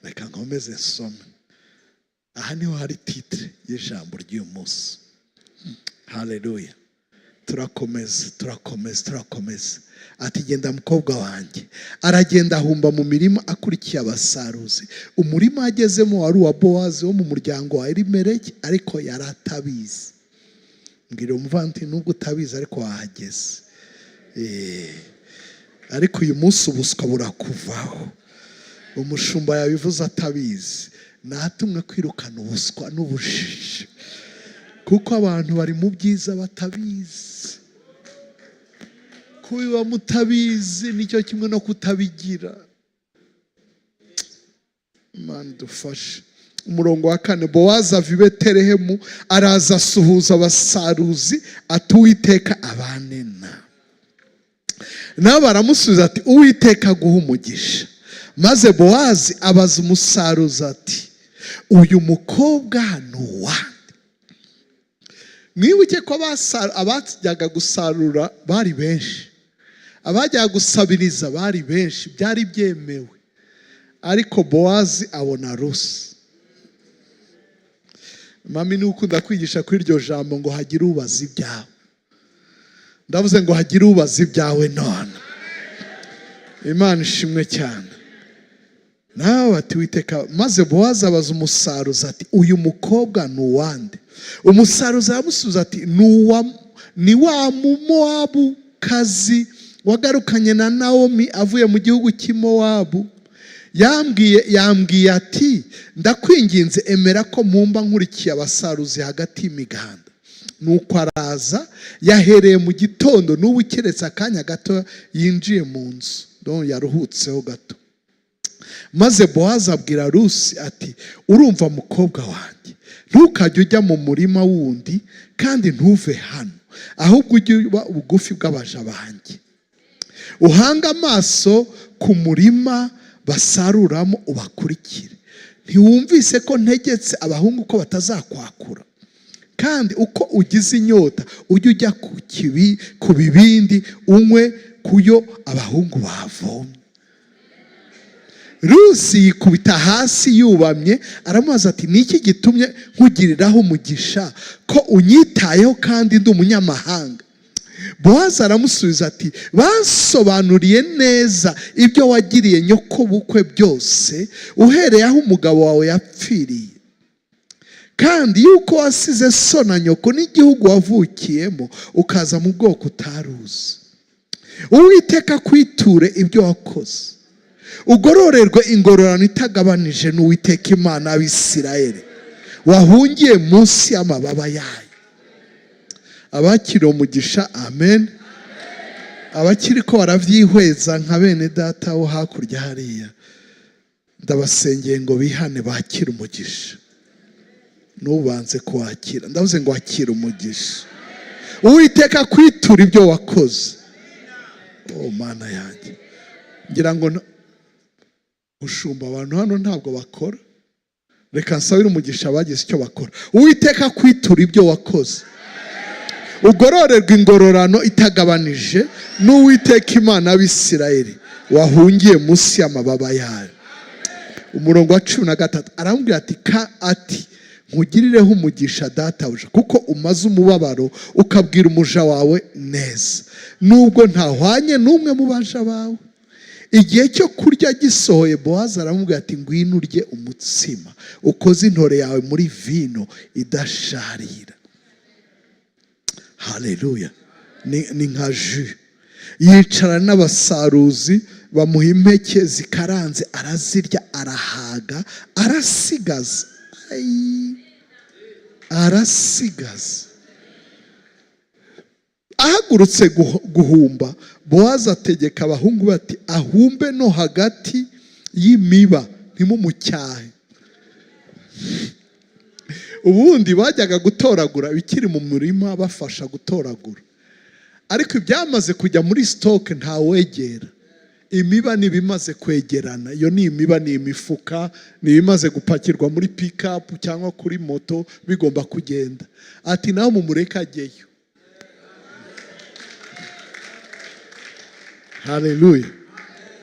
Reka nkomeze nsome. Aha niho hari titre y'ijambo ry'uyu munsi. Haleluya! Turakomeza, turakomeza, turakomeza. Ati: "Genda, mukobwa wanjye." Aragenda, ahumba mu mirima akurikiye abasaruzi. Umurima agezemo wari uwa Bowazi wo mu muryango wa Elimeleki, ariko yari atabizi. Mbwira umuvandi: "Nubwo utabizi, ariko wahageze." Ariko uyu munsi ubuswa burakuvaho. Umushumba yabivuze atabizi. Natumwe kwirukana ubuswa n'ubujiji, kuko abantu bari mu byiza batabizi. Kubiba mutabizi nicyo kimwe no kutabigira. Imana dufashe. Umurongo wa kane: Bowazi ava i Betelehemu, araza asuhuza abasaruzi, ati: "Uwiteka abane na." Nabo baramusubiza ati: "Uwiteka aguha umugisha." Maze Bowazi abaza umusaruzi ati: "Uyu mukobwa ni uwande?" Mwibuke ko abajyaga gusarura bari benshi, abajyaga gusabiriza bari benshi, byari byemewe, ariko Bowazi abona Rusi. Mami niwe ukunda kwigisha kuri iryo jambo ngo hagire ubaza ibyawe. Ndavuze ngo hagire ubaza ibyawe none. Imana ishimwe cyane. Nawe ati witeka. Maze Bowazi abaza umusaruzi ati: "Uyu mukobwa ni uwande?" Umusaruzi aramusubiza ati: "Ni wa Mumowabu kazi wagarukanye na Nawomi avuye mu gihugu cy'i Mowabu. Yambwiye ati: 'Ndakwinginze, emera ko mpumba nkurikiye abasaruzi hagati y'imiganda.' Nuko araza, yahereye mu gitondo, n'ubu keretse akanya gato yinjiye mu nzu." Donc yaruhutseho gato. Maze Bowazi abwira Rusi ati: "Urumva mukobwa wanjye, ntukajye ujya mu murima wundi kandi ntuve hano, ahubwo ujye uba bugufi bw'abaja banjye, uhange amaso ku murima basaruramo, ubakurikire. Ntiwumvise ko ntegetse abahungu ko batazakwakura? Kandi uko ugize inyota, ujye ujya ku bibindi, unywe kuyo abahungu bavomye." Rusi yikubita hasi yubamye, aramubaza ati: "Ni iki gitumye nkugiriraho umugisha, ko unyitayeho kandi ndi umunyamahanga?" Bowazi aramusubiza ati: "Basobanuriye neza ibyo wagiriye nyokobukwe byose, uhereye aho umugabo wawe yapfiriye, kandi yuko wasize so na nyoko n'igihugu wavukiyemo, ukaza mu bwoko utaruzi. Uwiteka akwiture ibyo wakoze, ugororerwe ingororano itagabanije n'Uwiteka Imana y'Abisirayeli wahungiye munsi y'amababa yayo." Abakiriye umugisha, amen. Abakiri ko barabyihweza nka bene data wo hakurya hariya, ndabasengeye ngo bihane, bakire umugisha. Ntubanze kuwakira. Ndavuze ngo wakire umugisha. Uwiteka kwitura ibyo wakoze. Oh Mana yanjye, ngira ngo ushumba abantu hano ntabwo bakora. Reka nsabire umugisha abagize icyo bakora. Uwiteka kwitura ibyo wakoze, ugororerwa ingororano itagabanije n'Uwiteka Imana y'Abisirayeli wahungiye munsi y'amababa yayo. Umurongo wa 13 aramubwira ati ka ati: "Nkugirireho umugisha, databuja, kuko umaze umubabaro, ukabwira umuja wawe neza, nubwo ntahwanye n'umwe mu baja bawe." Igihe cyo kurya gisohoye, Bowazi aramubwira ati: "Ngwino urye umutsima, ukoze intore yawe muri vino idasharira." Haleluya! Ni nka jus. Yicara n'abasaruzi, bamuha impeke zikaranze, arazirya, arahaga, arasigaza. Ayi, arasigaza. Ahagurutse guhumba, Bowazi ategeka abahungu be ati: "Ahumbe no hagati y'imiba, ntimumucyahe." Ubundi bajyaga gutoragura ibikiri mu murima, bafasha gutoragura, ariko ibyamaze kujya muri stock ntawegera. Imiba ni ibimaze kwegerana. Iyo ni imiba, ni imifuka, ni ibimaze gupakirwa muri pick-up cyangwa kuri moto, bigomba kugenda. Ati: "Nawe mumureke ajyeyo." Haleluya!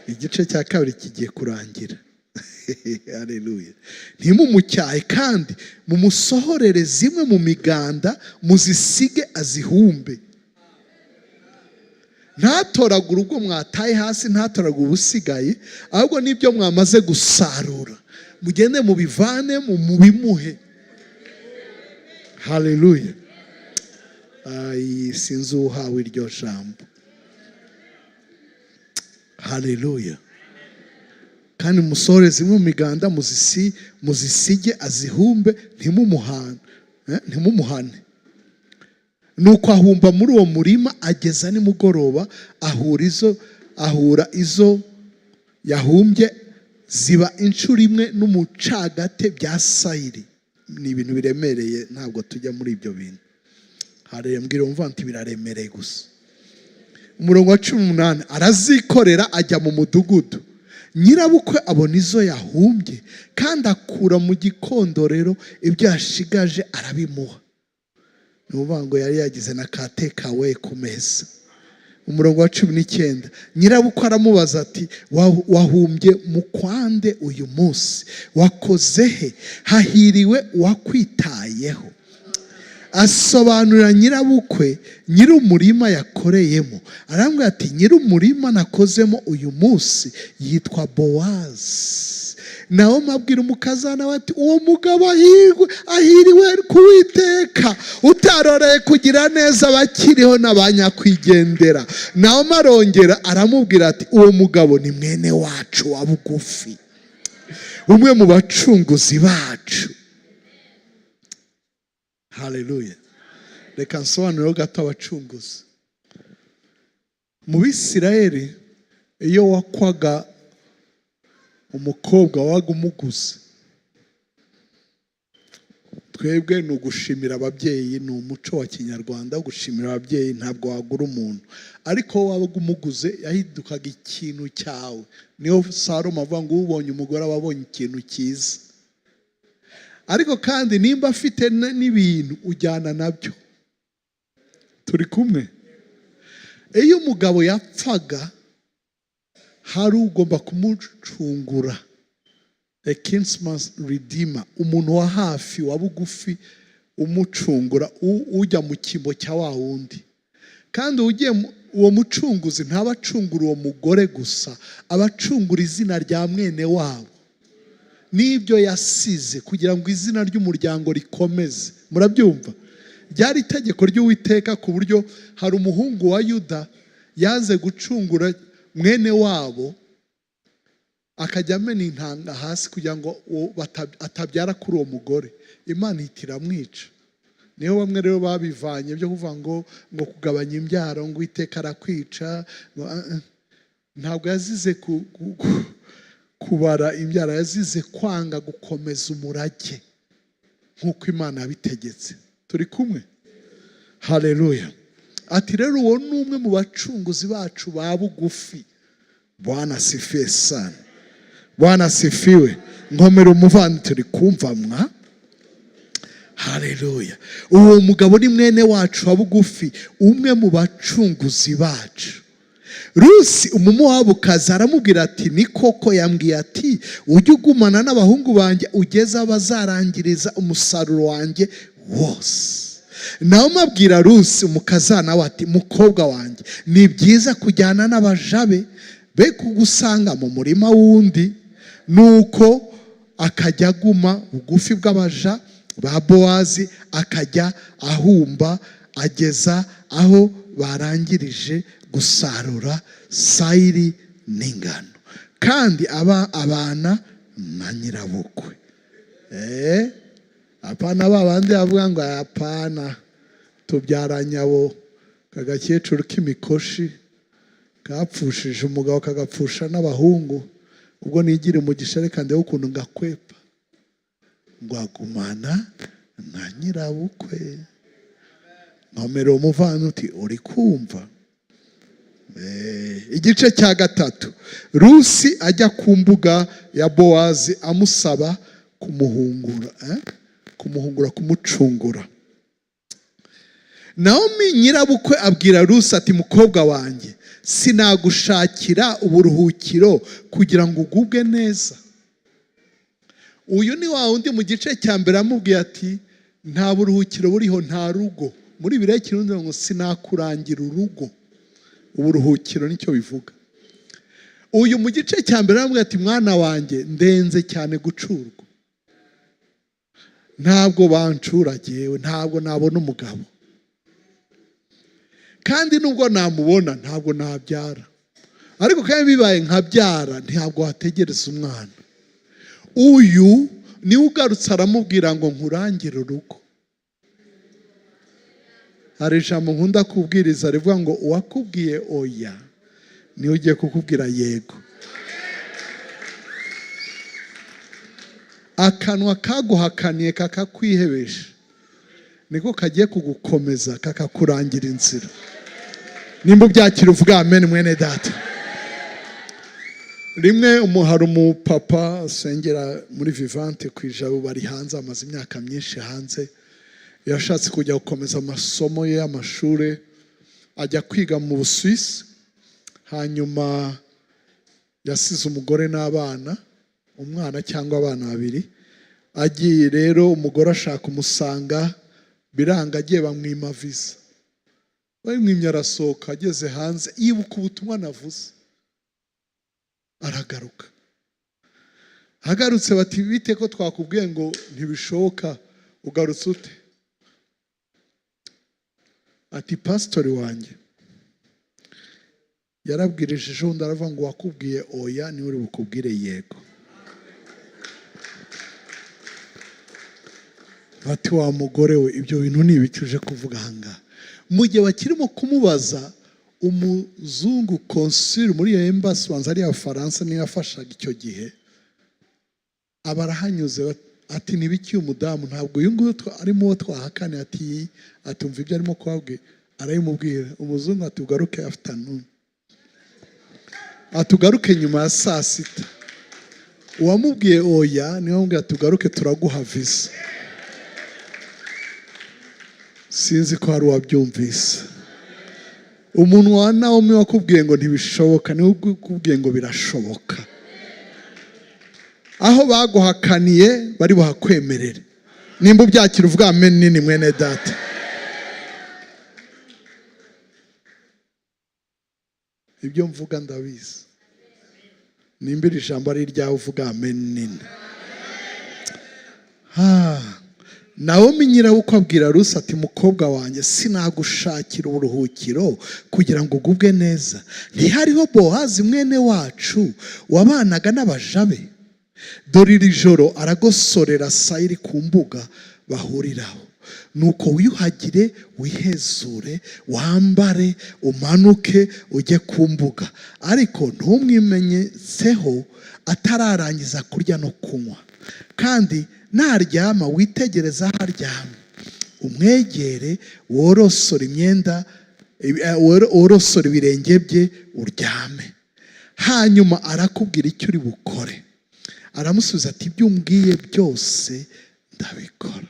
Igice cya kabiri kigiye kurangira. Haleluya! "Ntimumucyahe, kandi mumusohorere zimwe mu miganda, muzisige, azihumbe. Ntatoragure ubwo mwataye hasi, ntatoragure ubusigaye, ahubwo n'ibyo mwamaze gusarura mugende mubivane mu mubimuhe." Haleluya! Ayi, sinzi uhawe iryo jambo. Haleluya! "Kandi musohore zimwe mu miganda, muzisige, azihumbe, ntimumuhane." Nuko ahumba muri uwo murima ageza nimugoroba, ahura izo yahumbye, ziba inshuro imwe n'umucagate bya sayiri. Ni ibintu biremereye, ntabwo tujya muri ibyo bintu. Harembwira umva nti biraremereye gusa. Umurongo wa 18: arazikorera, ajya mu mudugudu. Nyirabukwe abona izo yahumbye, kandi akura mu gikondorero ibyo yashigaje, arabimuha. Ni ukuvuga ngo yari yagize na ka takeaway ku meza. Umurongo wa 19: nyirabukwe aramubaza ati: "Wahumbye mu kwande uyu munsi? Wakoze he? Hahiriwe uwakwitayeho." Asobanurira nyirabukwe nyir'umurima yakoreyemo, arambwira ati: "Nyir'umurima nakozemo uyu munsi yitwa Bowazi." Nawe abwira umukazana we ati: "Uwo mugabo ahirwe, ahiriwe kuwiteka, utaroreye kugira neza abakiriho n'abanyakwigendera." Nawe arongera aramubwira ati: "Uwo mugabo ni mwene wacu wa bugufi, umwe mu bacunguzi bacu." Haleluya! Reka nsobanureho gato abacunguzi. Mu Bisirayeli, iyo wakwaga umukobwa, wabaga umuguze. Twebwe ni ugushimira ababyeyi, ni umuco wa Kinyarwanda wo gushimira ababyeyi. Ntabwo wagura umuntu, ariko wabaga umuguze, yahindukaga ikintu cyawe. Niyo Salomo avuga ngo ubonye umugore aba abonye ikintu cyiza. Ariko kandi nimba afite n'ibintu, ujyana nabyo. Turi kumwe? Iyo umugabo yapfaga, hari ugomba kumucungura, a kinsman redeemer, umuntu wa hafi, wa bugufi, umucungura, ujya mu cyimbo cya wa wundi. Kandi ugiye uwo mucunguzi ntaba acungura uwo mugore gusa, aba acungura izina rya mwene wabo n'ibyo yasize, kugira ngo izina ry'umuryango rikomeze. Murabyumva? Ryari itegeko ry'Uwiteka, ku buryo hari umuhungu wa Yuda yaze gucungura mwene wabo, akajya amena intanga hasi kugira ngo atabyara kuri uwo mugore. Imana ihita iramwica. Niho bamwe rero babivanye byo kuvuga ngo kugabanya imbyaro, ngo Uwiteka arakwica, ngo ah, ah. Ntabwo yazize kubara imbyaro, yazize kwanga gukomeza umurage nk'uko Imana yabitegetse. Turi kumwe? Haleluya! Ati rero uwo ni umwe mu bacunguzi bacu ba bugufi. Bwana asifiwe sana! Bwana asifiwe! Nkomera umuvandi, turi kumva mwa? Haleluya! Uwo mugabo ni mwene wacu wa bugufi, umwe mu bacunguzi bacu. Rusi Umumowabukazi aramubwira ati: "Ni koko yambwiye ati: 'Ujye ugumana n'abahungu banjye ugeze aho bazarangiriza umusaruro wanjye wose.'" Nawe abwira Rusi umukazana we ati: "Mukobwa wanjye, ni byiza kujyana n'abaja be kugusanga mu murima w'undi." Nuko akajya aguma bugufi bw'abaja ba Bowazi, akajya ahumba ageza aho barangirije gusarura sayiri n'ingano, kandi aba abana na nyirabukwe. Apana ba bandi bavuga ngo apana, tubyaranye abo kagakecuru k'imikoshi kapfushije umugabo, kagapfusha n'abahungu, ubwo nigira umugisha, reka ndebe ukuntu ngakwepa. Ngo agumana na nyirabukwe. Nkomera umuvana uti: "Uri kumva?" Igice cya gatatu. Rusi ajya ku mbuga ya Bowazi amusaba kumuhungura, eh? Kumuhungura, kumucungura. Naomi nyirabukwe abwira Rusi ati: "Mukobwa wanjye, sinagushakira uburuhukiro kugira ngo ugubwe neza?" Uyu ni wa wundi mu gice cya mbere amubwiye ati: "Nta buruhukiro buriho, nta rugo." Muri Bibiliya Kirundi ngo: "Sinakurangira urugo." Uburuhukiro nicyo bivuga. Uyu mu gice cya mbere aramubwira ati: "Mwana wanjye, ndenze cyane gucurwa. Ntabwo bancura jyewe, ntabwo nabona umugabo, kandi nubwo namubona ntabwo nabyara. Ariko kandi bibaye nkabyara, ntabwo wategereza umwana." Uyu niwe ugarutse aramubwira ngo: "Nkurangire urugo." Hari ijambo nkunda kubwiriza rivuga ngo uwakubwiye oya niwe ugiye kukubwira yego. Akanwa kaguhakaniye kakakwihebesha niko kagiye kugukomeza, kakakurangira inzira. Nimba ubyakira uvuga amen. Mwene data, rimwe hari umupapa asengera muri Vivante ku Ijabo, bari hanze, amaze imyaka myinshi hanze. Yashatse kujya gukomeza amasomo ye y'amashuri, ajya kwiga mu Busuwisi. Hanyuma yasize umugore n'abana, umwana cyangwa abana babiri. Agiye rero, umugore ashaka umusanga, Biranga, agiye bamwima visa. Bamwimye, arasohoka. Ageze hanze yibuka ubutumwa navuze, aragaruka. Agarutse bati: "Bite ko twakubwiye ngo ntibishoboka, ugarutse ute?" Ati: "Pasitori wanjye yarabwirije ejo bundi, aravuga ngo wakubwiye oya niwe uri bukubwire yego." Bati: "Wa mugore we, ibyo bintu ni ibiki uje kuvuga aha ngaha?" Mu gihe bakirimo kumubaza, umuzungu consul muri iyo embassy, ubanza ari Abafaransa niyo yafashaga icyo gihe, aba arahanyuze. Ati: "Ni ibiki uyu mudamu? Ntabwo uyu nguyu arimo uwo twahakane." Ati atumva ibyo arimo kubabwira, arabimubwira. Umuzungu ati: "Ugaruke afternoon," atugaruke nyuma ya saa sita. Uwamubwiye oya niwe wamubwiye ati: "Ugaruke, turaguha visa." Sinzi ko hari uwabyumvise. Umuntu wa Nawomi wakubwiye ngo ntibishoboka niwe ukubwiye ngo birashoboka. Aho baguhakaniye bari buhakwemerere. Nimba ubyakira uvuga amen nini, mwene data. Ibyo mvuga ndabizi. Nimba iri jambo ari iryawe, uvuga amen nini. Nawomi nyirabukwe abwira Rusi ati: "Mukobwa wanjye, sinagushakira uburuhukiro kugira ngo ugubwe neza? Ntihariho Bowazi mwene wacu wabanaga n'abaja be? Dore iri joro aragosorera sayiri ku mbuga bahuriraho. Nuko wiyuhagire, wihezure, wambare, umanuke ujye ku mbuga, ariko ntumwimenyetseho atararangiza kurya no kunywa. Kandi naryama, witegereze aho aryamye, umwegere, worosore imyenda, worosore ibirenge bye, uryame. Hanyuma arakubwira icyo uri bukore." Aramusubiza ati: "Ibyo umbwiye byose ndabikora."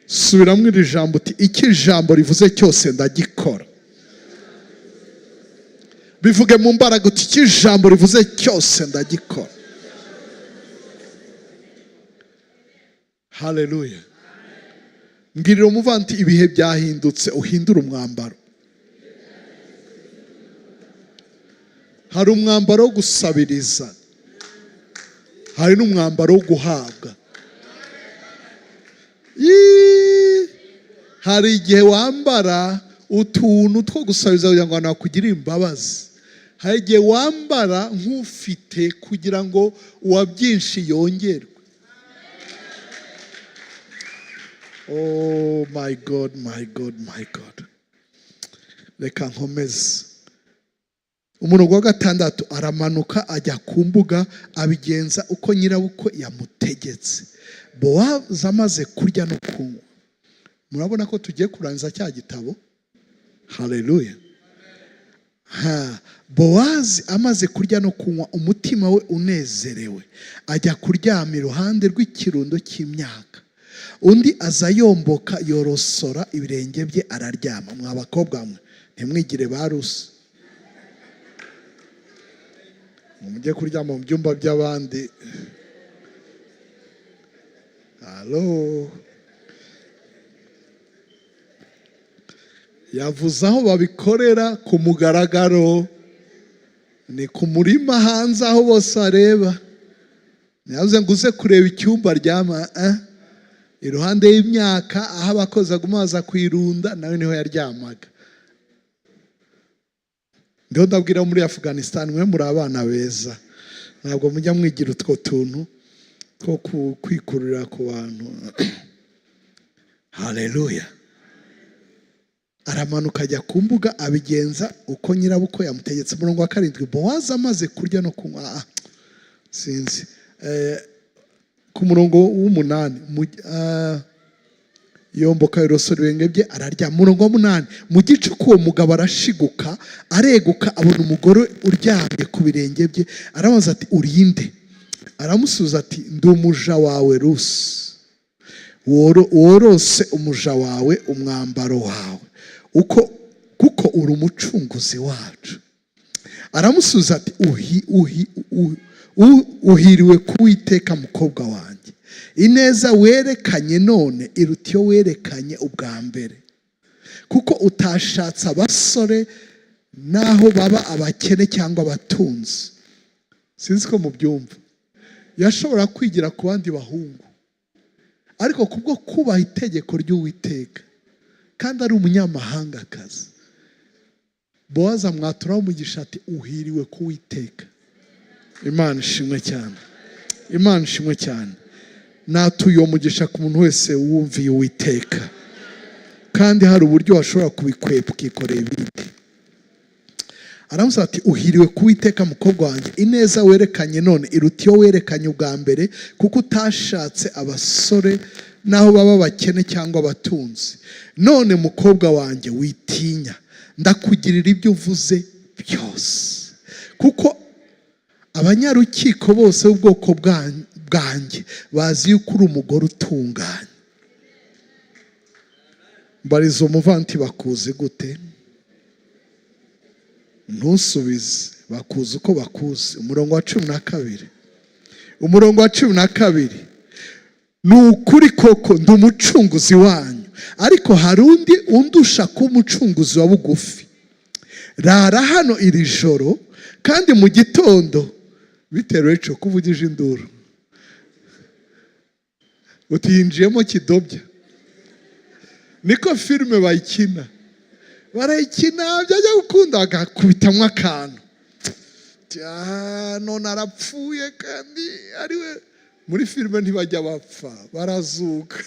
Subiramo iri jambo uti: "Icyo ijambo rivuze cyose ndagikora." Bivuge mu mbaraga uti: "Icyo ijambo rivuze cyose ndagikora." Haleluya! Mbwirira umuvandi: ibihe byahindutse, uhindure umwambaro. Hari umwambaro wo gusabiriza, hari n'umwambaro wo guhabwa. Hari igihe wambara utuntu two gusabiriza kugira ngo abantu bakugirire imbabazi. Hari igihe wambara nk'ufite kugira ngo uwa byinshi yongerwe. Oh my God, my God, my God! Reka nkomeze. Umurongo wa 6: aramanuka ajya ku mbuga, abigenza uko nyirabukwe yamutegetse. Bowazi amaze kurya no kunywa. Murabona ko tugiye kurangiza cya gitabo. Haleluya! Bowazi amaze kurya no kunywa, umutima we unezerewe, ajya kuryama iruhande rw'ikirundo cy'imyaka. Undi aza yomboka, yorosora ibirenge bye, araryama. Mwa bakobwa mwe, ntimwigire ba Rusi, mujye kuryama mu byumba by'abandi. Halo, yavuze aho babikorera ku mugaragaro, ni ku murima hanze aho bose bareba. Ntiyavuze ngo uze kureba icyumba aryama, iruhande y'imyaka aho abakozi baguma baza kuyirunda, nawe niho yaryamaga. Ndiho ndabwira muri Afghanistan, mwe muri abana beza, ntabwo mujya mwigira utwo tuntu two kwikururira ku bantu. Haleluya! Aramanuka ajya ku mbuga, abigenza uko nyirabukwe yamutegetse. Umurongo wa 7: Bowazi amaze kurya no kunywa, sinzi, ku murongo w'8, yomboka yorosora ibirenge bye, araryama. Umurongo wa 8: mu gicuku uwo mugabo arashiguka, areguka, abona umugore uryamye ku birenge bye. Aramubaza ati: "Urinde?" Aramusubiza ati: "Ndi umuja wawe Rusi, worose umuja wawe umwambaro wawe, kuko uri umucunguzi wacu." Aramusubiza ati: "Uhiriwe ku Uwiteka, mukobwa wanjye. Ineza werekanye none iruta iyo werekanye ubwa mbere, kuko utashatse abasore, naho baba abakene cyangwa abatunzi." Sinzi ko mubyumva. Yashobora kwigira ku bandi bahungu, ariko kubwo kubaha itegeko ry'Uwiteka, kandi ari umunyamahangakazi, Bowazi amwaturaho umugisha ati: "Uhiriwe ku Witeka." Imana ishimwe cyane, Imana ishimwe cyane. Natuye uwo mugisha ku muntu wese wumviye Uwiteka. Kandi hari uburyo washobora kubikwepa ukikorera ibindi. Aramubaza ati: "Uhiriwe ku Witeka, mukobwa wanjye. Ineza werekanye none iruta iyo werekanye ubwa mbere, kuko utashatse abasore, naho baba abakene cyangwa abatunzi. None mukobwa wanjye, witinya, ndakugirira ibyo uvuze byose, kuko abanyarukiko bose b'ubwoko bwanjye bazi yuko uri umugore utunganye." Mbariza umuvanti: bakuzi gute? Ntusubize, bakuzi uko bakuzi. Umurongo wa 12, umurongo wa 12: "Ni ukuri koko ndi umucunguzi wanyu, ariko hari undi undusha kuba umucunguzi wa bugufi. Rara hano iri joro, kandi mu gitondo..." Bitewe cyo kuvugije induru uti yinjiyemo kidobya. Niko filime bayikina, barayikina, byajya gukunda bagakubitamo akantu. "None arapfuye kandi ariwe." Muri filime ntibajya bapfa, barazuka.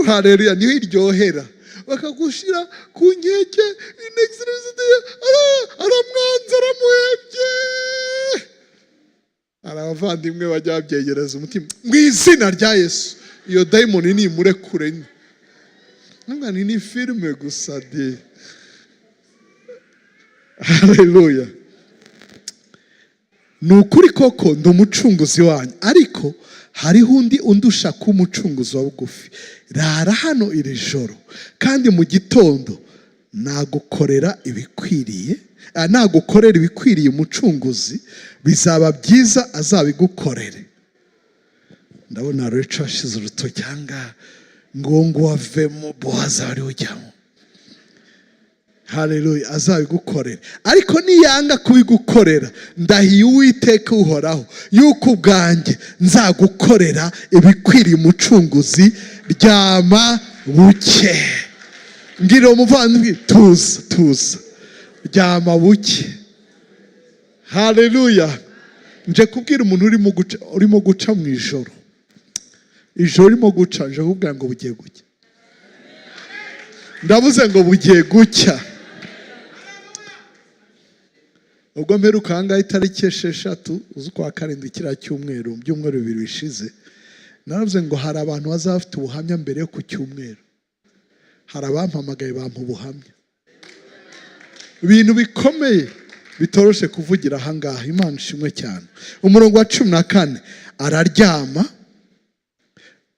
Haleluya! Niho iryohera, bakagushyira ku nkeke. Aramwanze, aramuhebye. Hari abavandimwe bajya babyegereza umutima. Mu izina rya Yesu, iyo dayimoni nimurekure. Ni filime gusa de. Haleluya! "Ni ukuri koko ndi umucunguzi wanyu, ariko hariho undi undusha kuba umucunguzi wa bugufi. Rara hano iri joro, kandi mu gitondo nagukorera ibikwiriye, nagukorera ibikwiriye umucunguzi, bizaba byiza, azabigukorere." Ndabona Rachel ashize urutoki ahangaha ngo avemo, Bowazi ari ujyamo. Haleluya! "Azabigukorera, ariko niyanga kubigukorera, ndahiye Uwiteka Uhoraho yuko ubwanjye nzagukorera ibikwiriye umucunguzi. Ryama buke." Mbwira uwo muvandimwe: tuza, tuza, ryama buke. Haleluya! Nje kubwira umuntu urimo guca mu ijoro, ijoro urimo guca, nje kubwira ngo bugiye gucya. Ndavuze ngo bugiye gucya. Ubwo mperuka ahangaha itariki 6 z'ukwa 7, kiriya cyumweru, mu byumweru 2 bishize, naravuze ngo hari abantu bazaba bafite ubuhamya mbere yo ku cyumweru. Hari abampamagaye bampa ubuhamya, ibintu bikomeye bitoroshe kuvugira ahangaha. Imana ishimwe cyane. Umurongo wa 14: araryama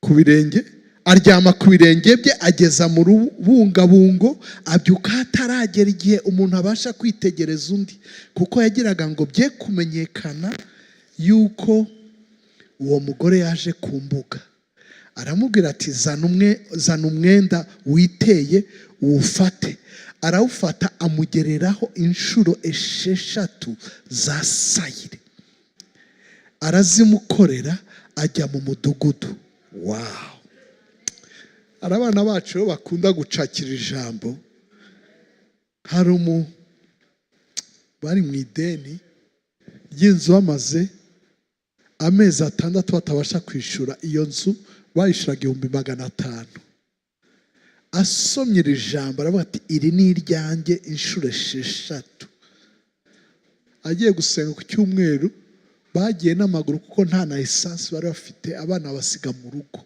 ku birenge, aryama ku birenge bye ageza mu rubungabungo, abyuka hataragera igihe umuntu abasha kwitegereza undi, kuko yagiraga ngo bye kumenyekana yuko uwo mugore yaje ku mbuga. Aramubwira ati: "Zana umwenda witeye uwufate." Arawufata, amugereraho inshuro 6 za sayiri, arazimukorera, ajya mu mudugudu. Wow! Hari abana bacu rero bakunda gucakira ijambo. Hari umu bari mu ideni ry'inzu, bamaze amezi 6 batabasha kwishyura iyo nzu. Bayishyuraga 500,000. Asomye iri jambo aravuga ati: "Iri ni iryanjye inshuro 6." Agiye gusenga ku cyumweru, bagiye n'amaguru kuko nta na esansi bari bafite, abana basiga mu rugo.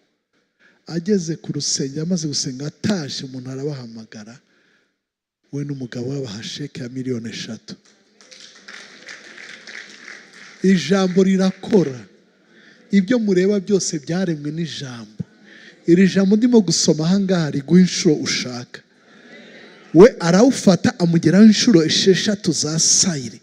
Ageze ku rusengero, amaze gusenga ataje, umuntu arabahamagara, we n'umugabo we, baha sheke ya miliyoni 3. Ijambo rirakora. Ibyo mureba byose byaremwe n'ijambo. Iri jambo ndimo gusoma ahangaha riguha inshuro ushaka. We arawufata, amugeraho inshuro 6 za sayiri.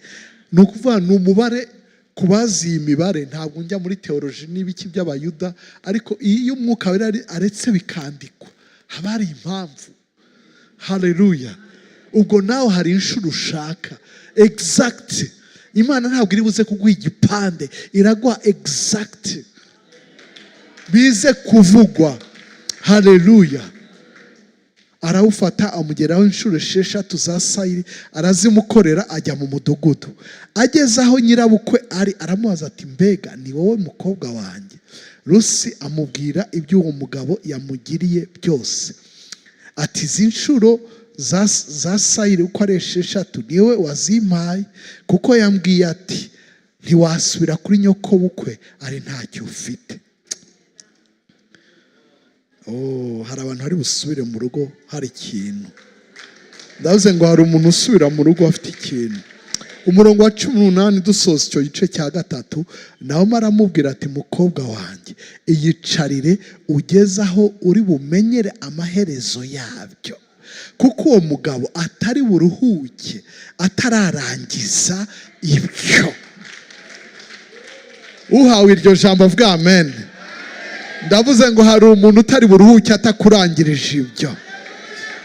Ni ukuvuga ni umubare. Ku bazi iyi mibare, ntabwo njya muri théologie n'ibiki by'Abayuda, ariko iyo Umwuka Wera aretse bikandikwa, haba hari impamvu. Haleluya! Ubwo nawe hari inshuro ushaka exact. Imana ntabwo iri buze kuguha igipande, iraguha exact bize kuvugwa. Haleluya! Arawufata, amugeraho inshuro 6 za sayiri, arazimukorera, ajya mu mudugudu. Ageze aho nyirabukwe ari, aramubaza ati: "Mbega ni wowe mukobwa wanjye?" Rusi amubwira iby'uwo mugabo yamugiriye byose, ati: "Izi nshuro za sayiri uko ari 6 niwe wazimpaye, kuko yambwiye ati: 'Ntiwasubira kuri nyokobukwe ari ntacyo ufite.'" Oh, hari abantu bari busubire mu rugo hari ikintu. Ndavuze ngo hari umuntu usubira mu rugo afite ikintu. Umurongo wa 18, dusoza icyo gice cya gatatu. Nawe aramubwira ati: "Mukobwa wanjye, iyicarire ugeze aho uri bumenyere amaherezo yabyo, kuko uwo mugabo atari buruhuke atararangiza ibyo." Uhawe iryo jambo avuga amen. Ndavuze ngo hari umuntu utari buruhuke atakurangirije ibyo.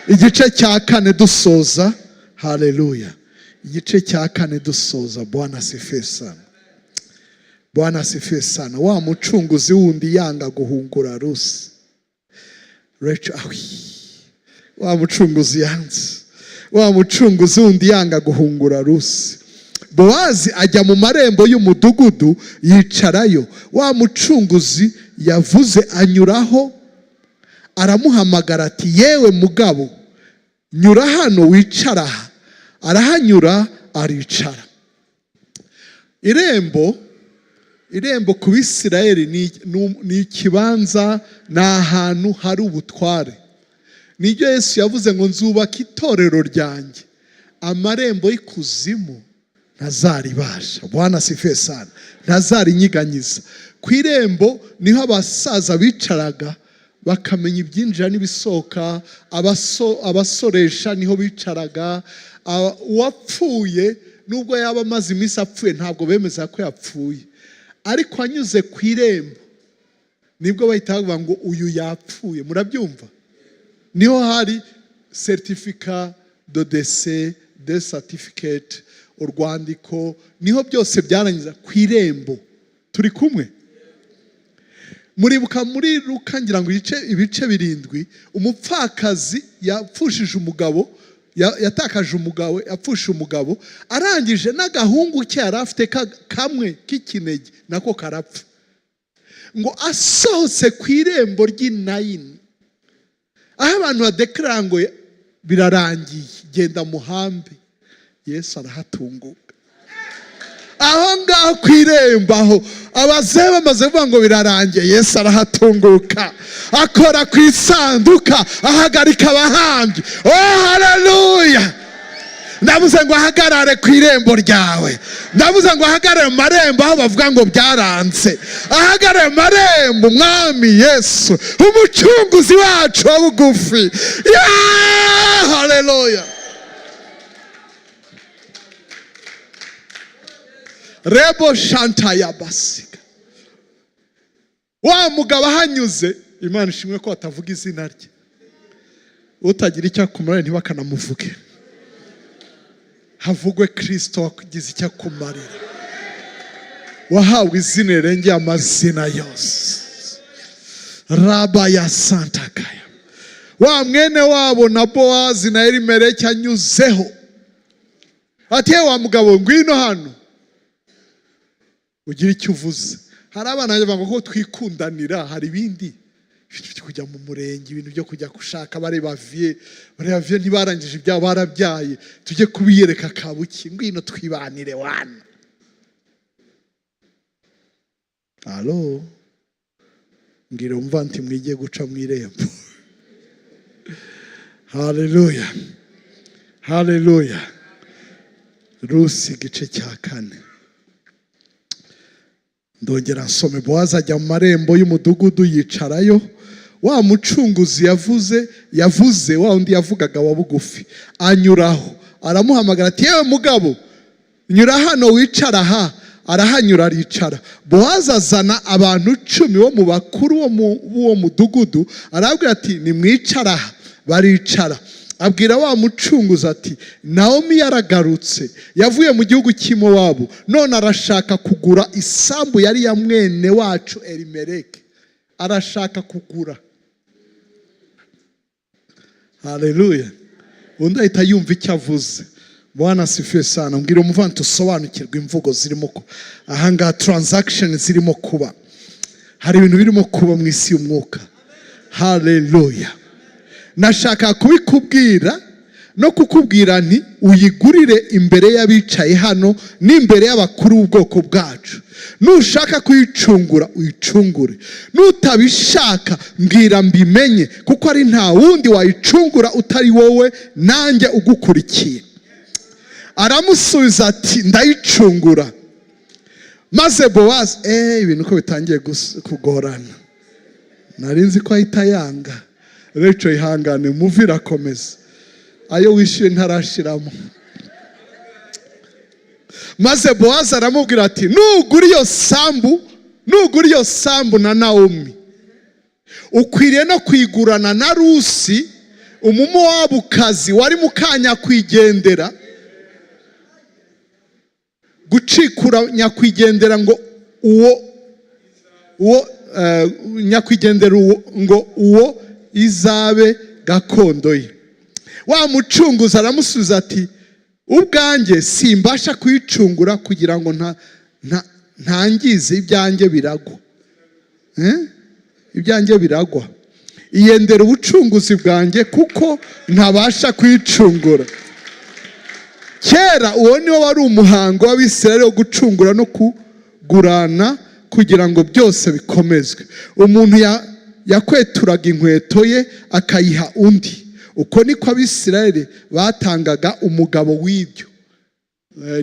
Igice cya kane dusoza. Haleluya! Igice cya kane dusoza. Bwana asifiwe sana, Bwana asifiwe sana. Wa mucunguzi wundi yanga guhungura Rusi. Rachel, awi, wa mucunguzi yanze, wa mucunguzi wundi yanga guhungura Rusi. Bowazi ajya mu marembo y'umudugudu, yicarayo. Wa mucunguzi yavuze anyuraho, aramuhamagara ati: "Yewe mugabo, nyura hano wicara aha." Arahanyura, aricara. Irembo ku Bisirayeli ni ikibanza, ni ahantu hari ubutware. Nibyo Yesu yavuze ngo: "Nzubaka itorero ryanjye, amarembo y'ikuzimu ntazaribasha." Bwana asifiwe sana. Ntazarinyiganyiza. Ku irembo niho abasaza bicaraga, bakamenya ibyinjira n'ibisohoka. Abasoresha niho bicaraga. Uwapfuye, nubwo yaba amaze iminsi apfuye, ntabwo bemeza ko yapfuye, ariko anyuze ku irembo nibwo bahita bavuga ngo uyu yapfuye. Murabyumva? Niho hari certificat de décès, de certificate, urwandiko, niho byose byarangiza, ku irembo. Turi kumwe? Muribuka muri Luka, ngira ngo ibice 7, umupfakazi yapfushije umugabo, yatakaje umugabo, yapfushije umugabo, arangije n'agahungu ke yari afite kamwe k'ikinege nako karapfa. Ngo asohotse ku irembo ry'Inayini, aho abantu badekarara ngo birarangiye, genda muhambe, Yesu arahatunguka aho ngaho ku irembo, aho abazehe bamaze kuvuga ngo birarangiye. Yesu arahatunguka, akora ku isanduka, ahagarika abahambyi. Oh, haleluya! Ndavuze ngo ahagarare ku irembo ryawe. Ndavuze ngo ahagarare mu marembo, aho bavuga ngo byaranze. Ahagarare mu marembo, Umwami Yesu, umucunguzi wacu wa bugufi. Yeah! Haleluya! Rebo shanta ya basiga. Wa mugabo ahanyuze, Imana ishimwe ko batavuga izina rye. Utagira icyo akumarira ntibakanamuvuge, havugwe Kirisito wakugize icyo akumarira, wahawe izina rirengeye amazina yose. Raba ya santakaya. Wa mwene wabo na Bowazi na Elimeleki anyuzeho, ati: "Yewe wa mugabo, ngwino hano ugire icyo uvuze." Hari abana bavuga ko twikundanira, hari ibindi ibintu byo kujya mu murenge, ibintu byo kujya gushaka bareba vieux, bareba vieux, ntibarangije ibyabo, barabyaye, tujye kubiyereka kabuki. Ngwino twibanire wana. Alo, mbwira umva nti mwige guca mu irembo. Haleluya, haleluya! Rusi igice cya kane, ndongera nsome. Bowazi ajya mu marembo y'umudugudu, yicarayo. Wa mucunguzi yavuze, wa undi yavugaga wa bugufi, anyuraho, aramuhamagara ati: "Yewe mugabo, nyura hano wicara aha." Arahanyura aricara. Bowazi azana abantu 10 bo mu bakuru b'uwo mudugudu, arabwira ati: "Nimwicara aha." Baricara. Abwira wa mucunguzi ati: "Nawomi yaragarutse, yavuye mu gihugu cy'i Mowabu, none arashaka kugura isambu yari ya mwene wacu Elimeleki." Arashaka kugura. Haleluya! Undi ahita yumva icyo avuze. Bwana asifiwe sana. Mbwira umuvandimwe usobanukirwa imvugo zirimo ahangaha, transaction zirimo kuba. Hari ibintu birimo kuba mu isi y'umwuka. Haleluya! Nashaka kubikubwira no kukubwira nti: "Uyigurire imbere y'abicaye hano n'imbere y'abakuru b'ubwoko bwacu. Nushaka kuyicungura, uyicungure. Nutabishaka, mbwira mbimenye, kuko ari nta wundi wayicungura utari wowe nanjye ugukurikiye." Aramusubiza ati: "Ndayicungura." Maze Bowazi, ibintu ko bitangiye kugorana, nari nzi ko ahita yanga. Rero ihangane, muvi irakomeza, ayo wishyuye ntarashiramo. Maze Bowazi aramubwira ati: "Nugura iyo sambu, nugura iyo sambu na Nawomi, ukwiriye no kuyigurana na Rusi Umumowabukazi wari mukanyakwigendera, gucikura nyakwigendera, ngo uwo nyakwigendera uwo, ngo uwo izabe gakondo ye." Wa mucunguzi aramusubiza ati: "Ubwanjye simbasha kuyicungura kugira ngo ntangize ibyanjye biragwa. Eh? Ibyanjye biragwa. Iyendera ubucunguzi bwanjye, kuko ntabasha kuyicungura." Kera uwo niwo wari umuhango w'Abisirayeli wo gucungura no kugurana kugira ngo byose bikomezwe. Umuntu yakweturaga inkweto ye akayiha undi. Uko niko Abisirayeli batangaga umugabo w'ibyo.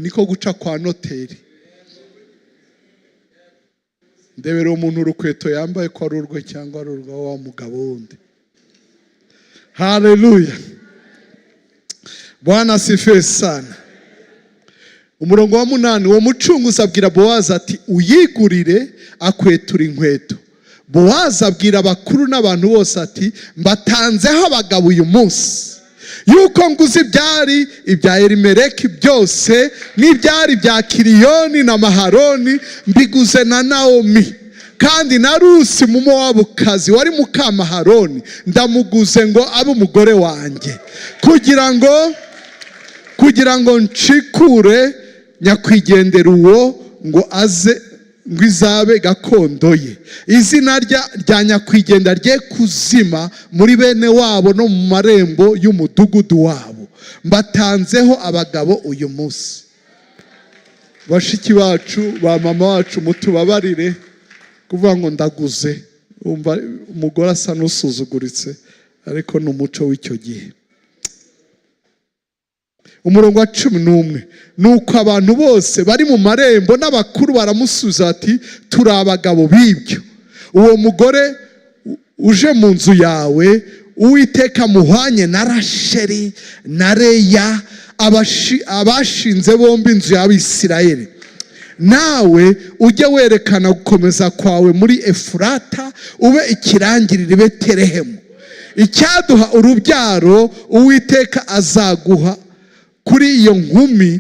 Niko guca kwa noteri. Ndebera umuntu urukweto yambaye ko ari urwe cyangwa ari urwa wa mugabo wundi. Haleluya! Bwana asifiwe sana. Umurongo wa 8: uwo mucunguzi abwira Bowazi ati: "Uyigurire." Akwetura inkweto. Bowazi abwira abakuru n'abantu bose ati: "Mbatanzeho abagabo uyu munsi yuko nguze ibyari ibya Elimeleki byose n'ibyari ibya Kiriyoni na Maharoni, mbiguze na Nawomi. Kandi na Rusi Mumowabukazi wari mukamaharoni ndamuguze ngo abe umugore wanjye, kugira ngo ncikure nyakwigendera uwo, ngo aze, ngo izabe gakondo ye. Izina rya nyakwigendera rye kuzima muri bene wabo no mu marembo y'umudugudu wabo. Mbatanzeho abagabo uyu munsi." Bashiki bacu, ba mama wacu, mutubabarire kuvuga ngo "ndaguze". Wumva umugore asa n'usuzuguritse, ariko ni umuco w'icyo gihe. Umurongo wa 11: nuko abantu bose bari mu marembo n'abakuru baramusubiza bati: "Turi abagabo b'ibyo. Uwo mugore uje mu nzu yawe, Uwiteka amuhwanye na Rasheli na Leya, abashinze bombi inzu y'Abisirayeli. Nawe ujye werekana gukomeza kwawe muri Efurata, ube ikirangirire i Betelehemu. Icyaduha urubyaro Uwiteka azaguha kuri iyo nkumi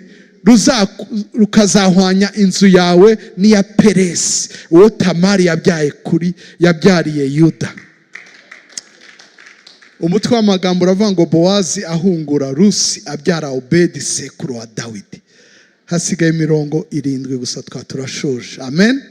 rukazahwanya inzu yawe n'iya Peresi, uwo Tamari yabyaye kuri yabyariye Yuda." Umutwe w'amagambo uravuga ngo: Bowazi ahungura Rusi abyara Obedi, sekuru wa Dawidi. Hasigaye imirongo 7 gusa, twa turashoje. Amen.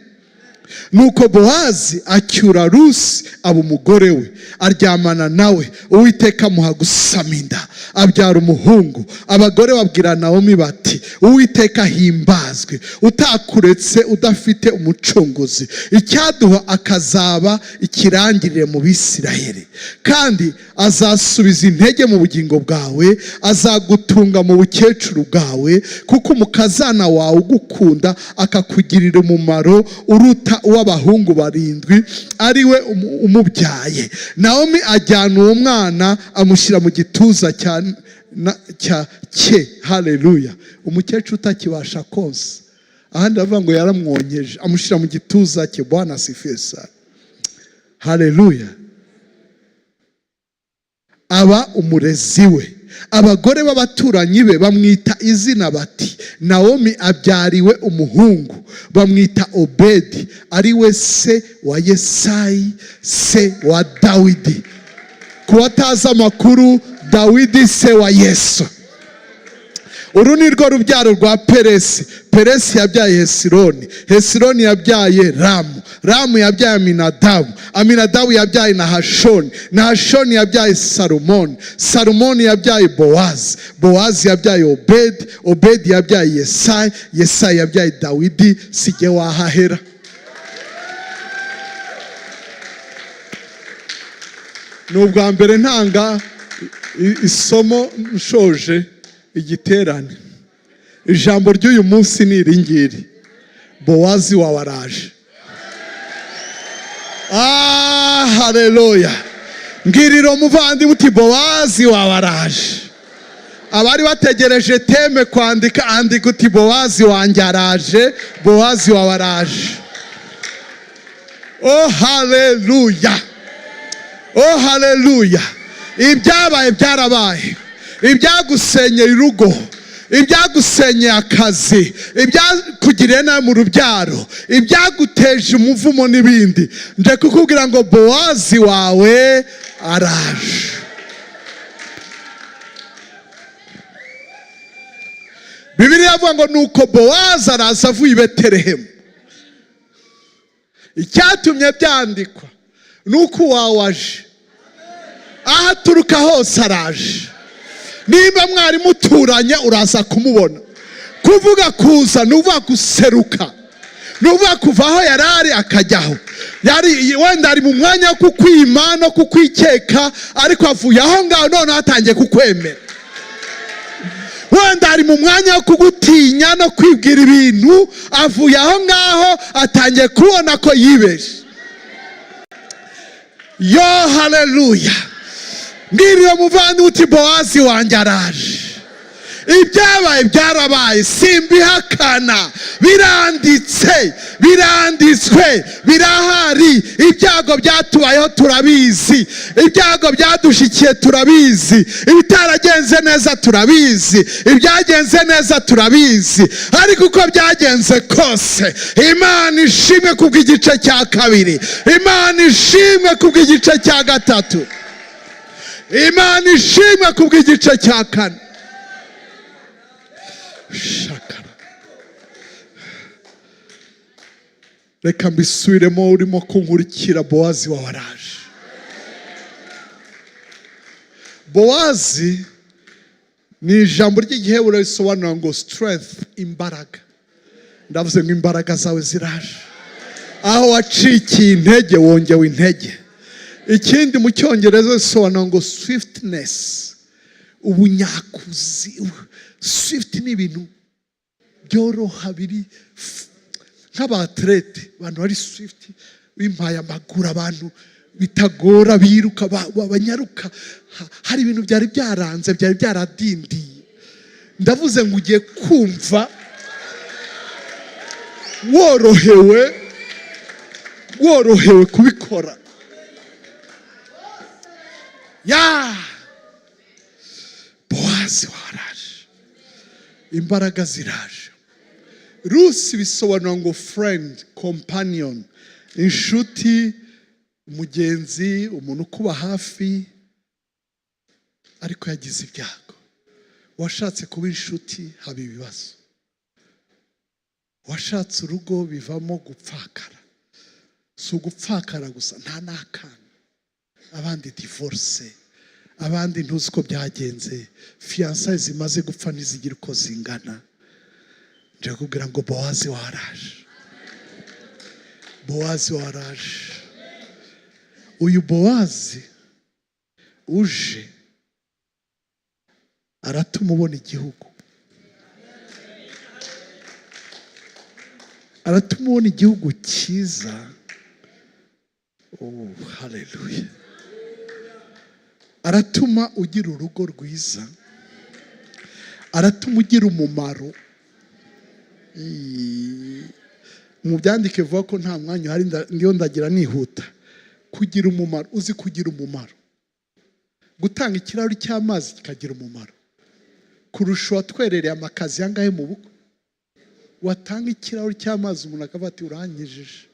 Nuko Bowazi acyura Rusi, aba umugore we, aryamana nawe. Uwiteka amuha gusama inda, abyara umuhungu. Abagore babwira Nawomi bati: "Uwiteka ahimbazwe, utakuretse udafite umucunguzi. Icyaduha akazaba ikirangirire mu Bisirayeli. Kandi azasubiza intege mu bugingo bwawe, azagutunga mu bukecuru bwawe, kuko umukazana wawe ugukunda akakugirira umumaro uruta uw'abahungu 7 ari we umubyaye." Nawomi ajyana uwo mwana, amushyira mu gituza cya cye. Haleluya! Umukecuru utakibasha konsa Ahandi aravuga ngo yaramwonkeje, amushyira mu gituza cye. Bwana asifiwe sana, haleluya. Aba umurezi we. Abagore b'abaturanyi be bamwita izina bati: "Nawomi abyariwe umuhungu." Bamwita Obedi, ari we se wa Yesayi, se wa Dawidi. Ku batazi amakuru, Dawidi se wa Yesu. Uru ni rwo rubyaro rwa Peresi. Peresi yabyaye Hesironi, Hesironi yabyaye Ramu, Ramu yabyaye Aminadabu, Aminadabu yabyaye Nahashoni, Nahashoni yabyaye Salumoni, Salumoni yabyaye Bowazi, Bowazi yabyaye Obedi, Obedi yabyaye Yesayi, Yesayi yabyaye Dawidi. Sijye wahahera. Ni ubwa mbere ntanga isomo nshoje igiterane. Ijambo ry'uyu munsi ni iri ngiri: Bowazi wawe araje. Ah, haleluya! Mbwirira umuvandimwe uti: "Bowazi wawe araje." Abari bategereje thème kwandika, andika uti: "Bowazi wanjye araje." Bowazi wawe araje. Oh haleluya, oh haleluya! Ibyabaye byarabaye. Ibyagusenyeye urugo, ibyagusenyeye akazi, ibyakugiriye nabi mu rubyaro, ibyaguteje umuvumo n'ibindi, nje kukubwira ngo Bowazi wawe araje. Bibiliya avuga ngo nuko Bowazi araza avuye i Betelehemu. Icyatumye byandikwa ni uko uwawe aje, aho aturuka hose araje. Niba mwari muturanye, uraza kumubona. Kuvuga kuza ni uvuga guseruka, ni uvuga kuva aho yari ari akajyaho yari. Wenda ari mu mwanya wo kukwima no kukwikeka, ariko avuye aho ngaho noneho atangiye kukwemera. Wenda ari mu mwanya wo kugutinya no kwibwira ibintu, avuye aho ngaho atangiye kubona ko yibeshye. Yo haleluya! Mbwirira muvandimwe uti: "Bowazi wanjye araje." Ibyabaye byarabaye, simbihakana, biranditse, biranditswe, birahari. Ibyago byatubayeho turabizi, ibyago byadushikiye turabizi, ibitaragenze neza turabizi, ibyagenze neza turabizi. Ariko uko byagenze kose, Imana ishimwe kubw'igice cya kabiri, Imana ishimwe kubw'igice cya gatatu, Imana ishimwe kubw'igice cya kane. Shakara. Reka mbisubiremo, urimo kunkurikira: Bowazi wawe araje. Bowazi ni ijambo ry'igiheburayo risobanura ngo strength, imbaraga. Ndavuze ngo imbaraga zawe ziraje. Aho wacikiye intege, wongewe intege. Ikindi, mu Cyongereza bisobanura ngo swiftness, ubunyakuzi. Swift ni ibintu byoroha, biri nk'abathlète, abantu bari swift, bimpaye amaguru, abantu bitagora, biruka, banyaruka. Hari ibintu byari byaranze, byari byaradindiye. Ndavuze ngo ugiye kumva worohewe, worohewe kubikora. Ya Bowazi waraje, imbaraga ziraje. Rusi bisobanura ngo friend, companion, inshuti, umugenzi, umuntu ukuba hafi. Ariko yagize ibyago. Washatse kuba inshuti, haba ibibazo. Washatse urugo, bivamo gupfakara. Si ugupfakara gusa, nta n'akana. Abandi divorce, abandi ntuzi uko byagenze. Fiançailles zimaze gupfa ntizigira uko zingana. Nje kubwira ngo Bowazi waraje, Bowazi waraje. Uyu Bowazi uje aratuma ubona igihugu, aratuma ubona igihugu cyiza. Oh haleluya! Aratuma ugira urugo rwiza, aratuma ugira umumaro. Mu byandike vuga ko nta mwanya uhari, ndiyo ndagira nihuta. Kugira umumaro, uzi kugira umumaro, gutanga ikirahuri cy'amazi kikagira umumaro kurusha uwatwerereye amakazi yangahe mu bukwe. Watanga ikirahuri cy'amazi umuntu akavuga ati: "Urankijije,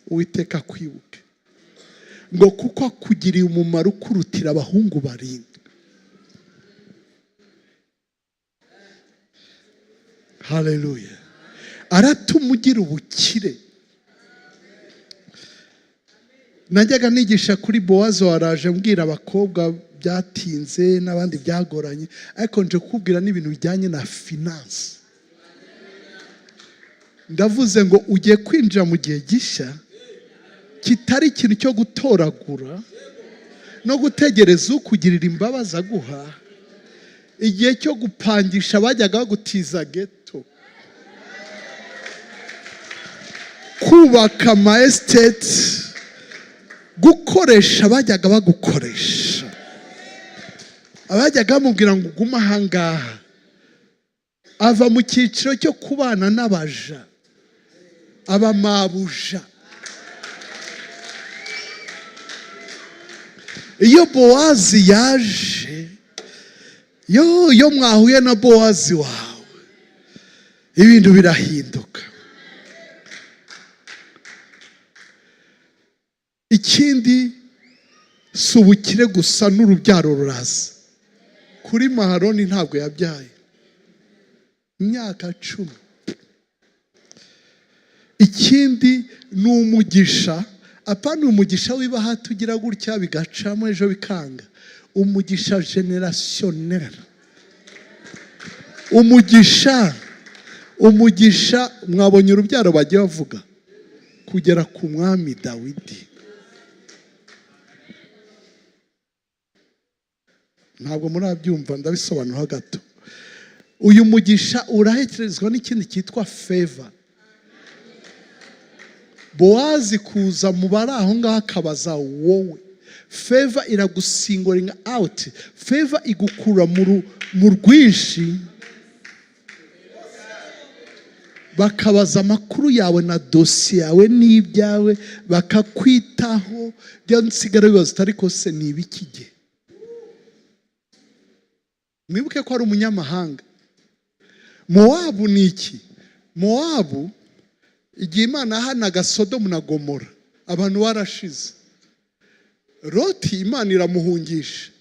Uwiteka akwibuke." Ngo kuko akugiriye umumaro ukurutira abahungu 7. Haleluya! Aratuma ugira ubukire. Najyaga nigisha kuri Bowazi waraje, mbwira abakobwa byatinze n'abandi byagoranye, ariko nje kukubwira n'ibintu bijyanye na finance. Ndavuze ngo ugiye kwinjira mu gihe gishya kitari ikintu cyo gutoragura no gutegereza ukugirira imbabazi aguha, igihe cyo gupangisha bajyaga bagutiza ghetto, kubaka ama estate, gukoresha bajyaga bagukoresha, abajyaga bamubwira ngo ugume ahangaha. Ava mu cyiciro cyo kubana n'abaja, aba mabuja. Iyo Bowazi yaje, yo mwahuye na Bowazi wawe, ibintu birahinduka. Ikindi si ubukire gusa, n'urubyaro ruraza. Kuri Maharoni ntabwo yabyaye imyaka 10. Ikindi ni umugisha, apana umugisha w'ibaha tugira gutya bigacamo ejo bikanga, umugisha generationnel, umugisha mwabonye urubyaro bagiye bavuga kugera ku mwami Dawidi. Ntabwo murabyumva, ndabisobanura gato. Uyu mugisha urahekerezwa n'ikindi cyitwa favor. Bowazi kuza mu bari aho ngaho akabaza wowe, favor iragusinglinga out, favor igukura mu rwinshi, bakabaza amakuru yawe na dosiye yawe n'ibyawe, bakakwitaho. Byansigara bibaza uti: "Ariko se ni ibiki ge?" Mwibuke ko ari umunyamahanga. Mowabu ni iki? Mowabu, igihe Imana yahanaga Sodomu na Gomora, abantu barashize. Loti Imana iramuhungisha,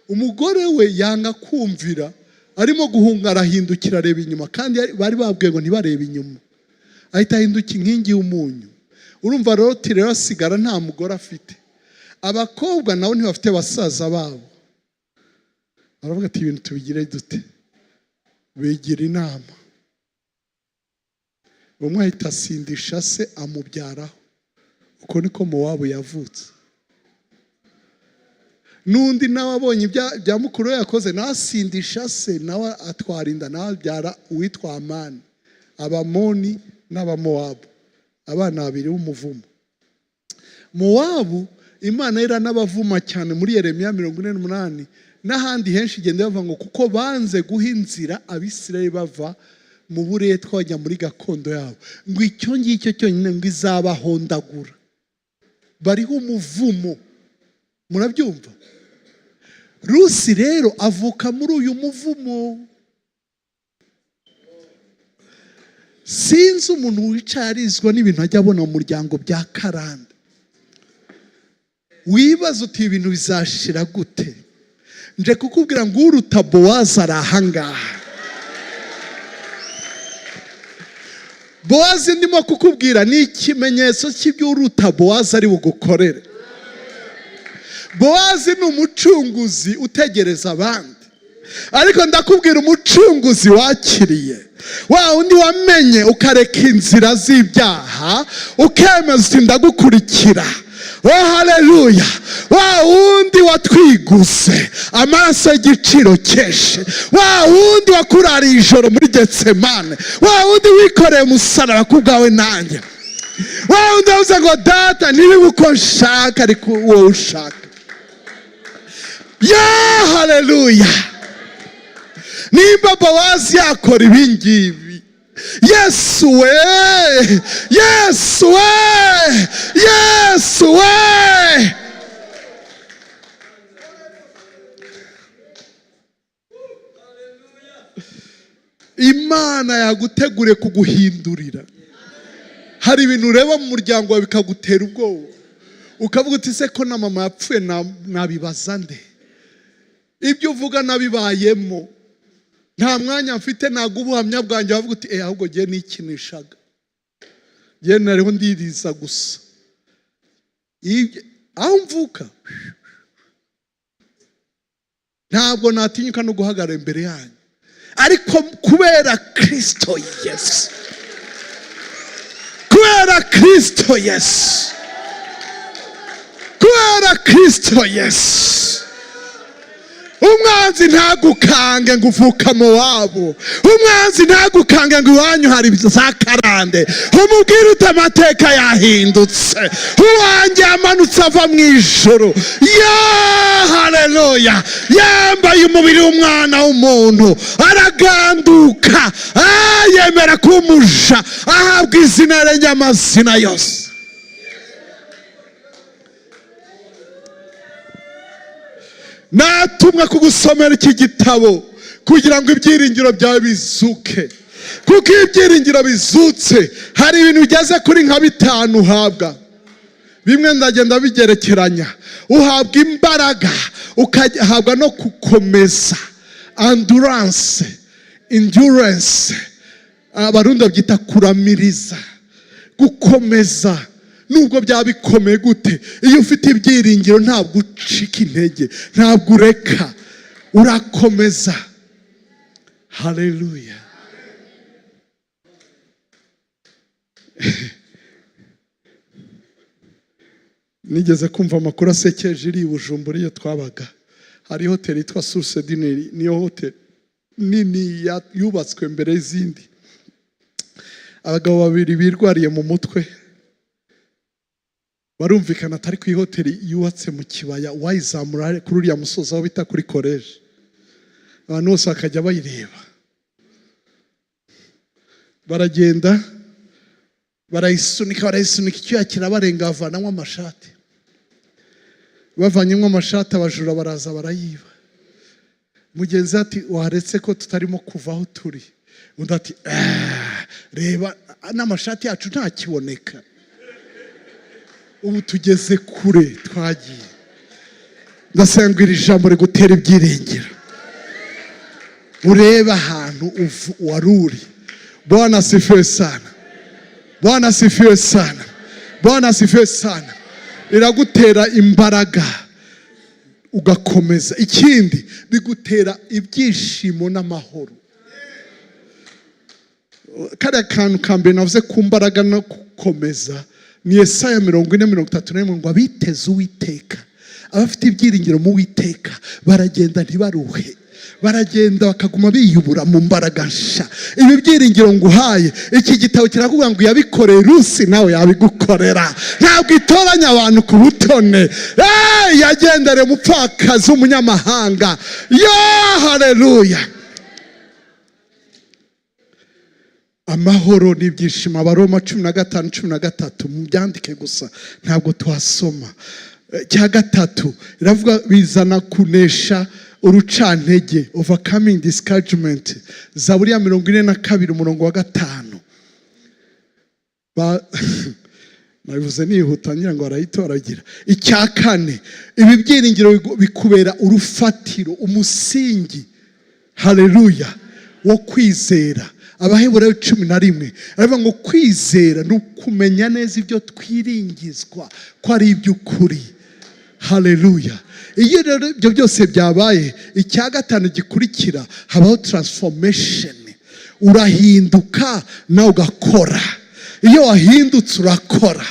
umugore we yanga kumvira, arimo guhunga arahindukira areba inyuma, kandi bari babwiye ngo ntibarebe inyuma, ahita ahinduka inkingi y'umunyu. Urumva Loti rero asigara nta mugore afite, abakobwa nabo ntibafite basaza babo. Baravuga ati: "Ibintu tubigire dute?" Bigira inama, umwe ahita asindisha se amubyaraho. Uko niko Mowabu yavutse. N'undi nawe abonye ibya mukuru we yakoze, nawe asindisha se, nawe atwara inda, nawe abyara uwitwa Amani. Abamoni n'Abamowabu, abana babiri b'umuvumo. Mowabu Imana iranabavuma cyane muri Yeremiya 48 n'ahandi henshi, igenda bavuga ngo kuko banze guha inzira Abisirayeli bava mu buretwa bajya muri gakondo yabo, ngo icyo ngicyo cyonyine ngo izabahondagura. Bariho umuvumo, murabyumva? Rusi rero avuka muri uyu muvumo. Sinzi umuntu wicaye arizwa n'ibintu ajya abona mu muryango bya karande, wibaza uti: "Ibintu bizashira gute?" Nje kukubwira ngo uruta Bowazi ari ahangaha. Bowazi ndimo kukubwira ni ikimenyetso cy'ibyo uruta Bowazi ari bugukorere. Bowazi ni umucunguzi utegereza abandi, ariko ndakubwira umucunguzi wakiriye, wa undi wamenye ukareka inzira z'ibyaha, ukemeza uti: "Ndagukurikira." Oh haleluya! Wa wundi watwiguze amaraso y'igiciro cyinshi, wa wundi wakurariye ijoro muri Getsemane, wa wundi wikoreye umusaraba ku bwawe nanjye, wa wundi wavuze ngo: "Data, ntibibe uko nshaka ariko wowe ushaka." Ya haleluya! Nimba Bowazi yakora ibi ngibi, Yesu we, Yesu we, Yesu we. Imana yaguteguriye kuguhindurira. Hari ibintu ureba mu muryango wawe bikagutera ubwoba, ukavuga uti se ko na mama yapfuye nabibaza nde? Ibyo uvuga nabibayemo, nta mwanya mfite, ntabwo ubuhamya bwanjye. Bavuga uti ahubwo ngiye nikinishaga, ngiye nariho ndiriza gusa. Aho mvuka ntabwo natinyuka no guhagarara imbere yanyu, ariko kubera Kristo Yesu, kubera Kristo Yesu, kubera Kristo Yesu. Umwanzi ntagukange ngo uvuka mu wabo, umwanzi ntagukange ngo iwanyu hari za karande. Umubwire uti amateka yahindutse, uwanjye yamanutse ava mu ijuru. Ya haleluya, yambaye umubiri w'umwana w'umuntu, araganduka, yemera kuba umuja, ahabwa izina ry'amazina yose. Natumwe kugusomera iki gitabo kugira ngo ibyiringiro byawe bizuke, kuko iyo ibyiringiro bizutse hari ibintu bigeze kuri nka 5 uhabwa. Bimwe ndagenda bigerekeranya. Uhabwa imbaraga, ukahabwa no gukomeza, endurance, endurance, Abarundi babyita kuramiriza, gukomeza. Nubwo byaba bikomeye gute, iyo ufite ibyiringiro ntabwo ucika intege, ntabwo ureka, urakomeza. Haleluya. Nigeze kumva amakuru asekeje iri i Bujumbura iyo twabaga. Hari hoteli yitwa Source du Nil, niyo hoteli nini yubatswe mbere y'izindi. Abagabo babiri birwariye mu mutwe barumvikana atari ku ihoteli yubatse mu kibaya, wayizamura kuri uriya musozi aho bita kuri college, abantu bose bakajya bayireba. Baragenda barayisunika, barayisunika, icyuya kirabarenga, bavanamo amashati. Bavanyemo amashati, abajura baraza barayiba. Mugenzi ati waretse ko tutarimo kuva aho turi. Undi ati reba n'amashati yacu ntakiboneka, ubu tugeze kure twagiye. Ndasenga iri jambo rigutera ibyiringiro, urebe ahantu wari uri. Bwana asifiwe sana, Bwana asifiwe sana, Bwana asifiwe sana. Iragutera imbaraga ugakomeza. Ikindi bigutera ibyishimo n'amahoro. Kariya kantu ka mbere navuze ku mbaraga no gukomeza ni Yesaya 40:31 ngo abiteze Uwiteka, abafite ibyiringiro mu Uwiteka baragenda ntibaruhe, baragenda bakaguma biyubura mu mbaraga nsha. Ibi byiringiro nguhaye, iki gitabo kirakubwira ngo yabikoreye Rusi nawe yabigukorera. Ntabwo itoranya abantu ku butone. Yagendereye umupfakazi w'umunyamahanga. Ya haleluya. Amahoro n'ibyishimo. Abaroma 15:13, mubyandike gusa ntabwo tuhasoma. Cya gatatu iravuga bizana kunesha urucantege, overcoming discouragement. Zaburi ya 42 umurongo wa 5. Nabivuze nihuta ngira ngo arayitoragira. Icya kane, ibi byiringiro bikubera urufatiro, umusingi, haleluya, wo kwizera. Abaheburayo 11 aravuga ngo kwizera ni ukumenya neza ibyo twiringizwa ko ari iby'ukuri. Haleluya. Iyo rero ibyo byose byabaye, icya gatanu gikurikira habaho transformation. Urahinduka nawe ugakora. Iyo wahindutse urakora.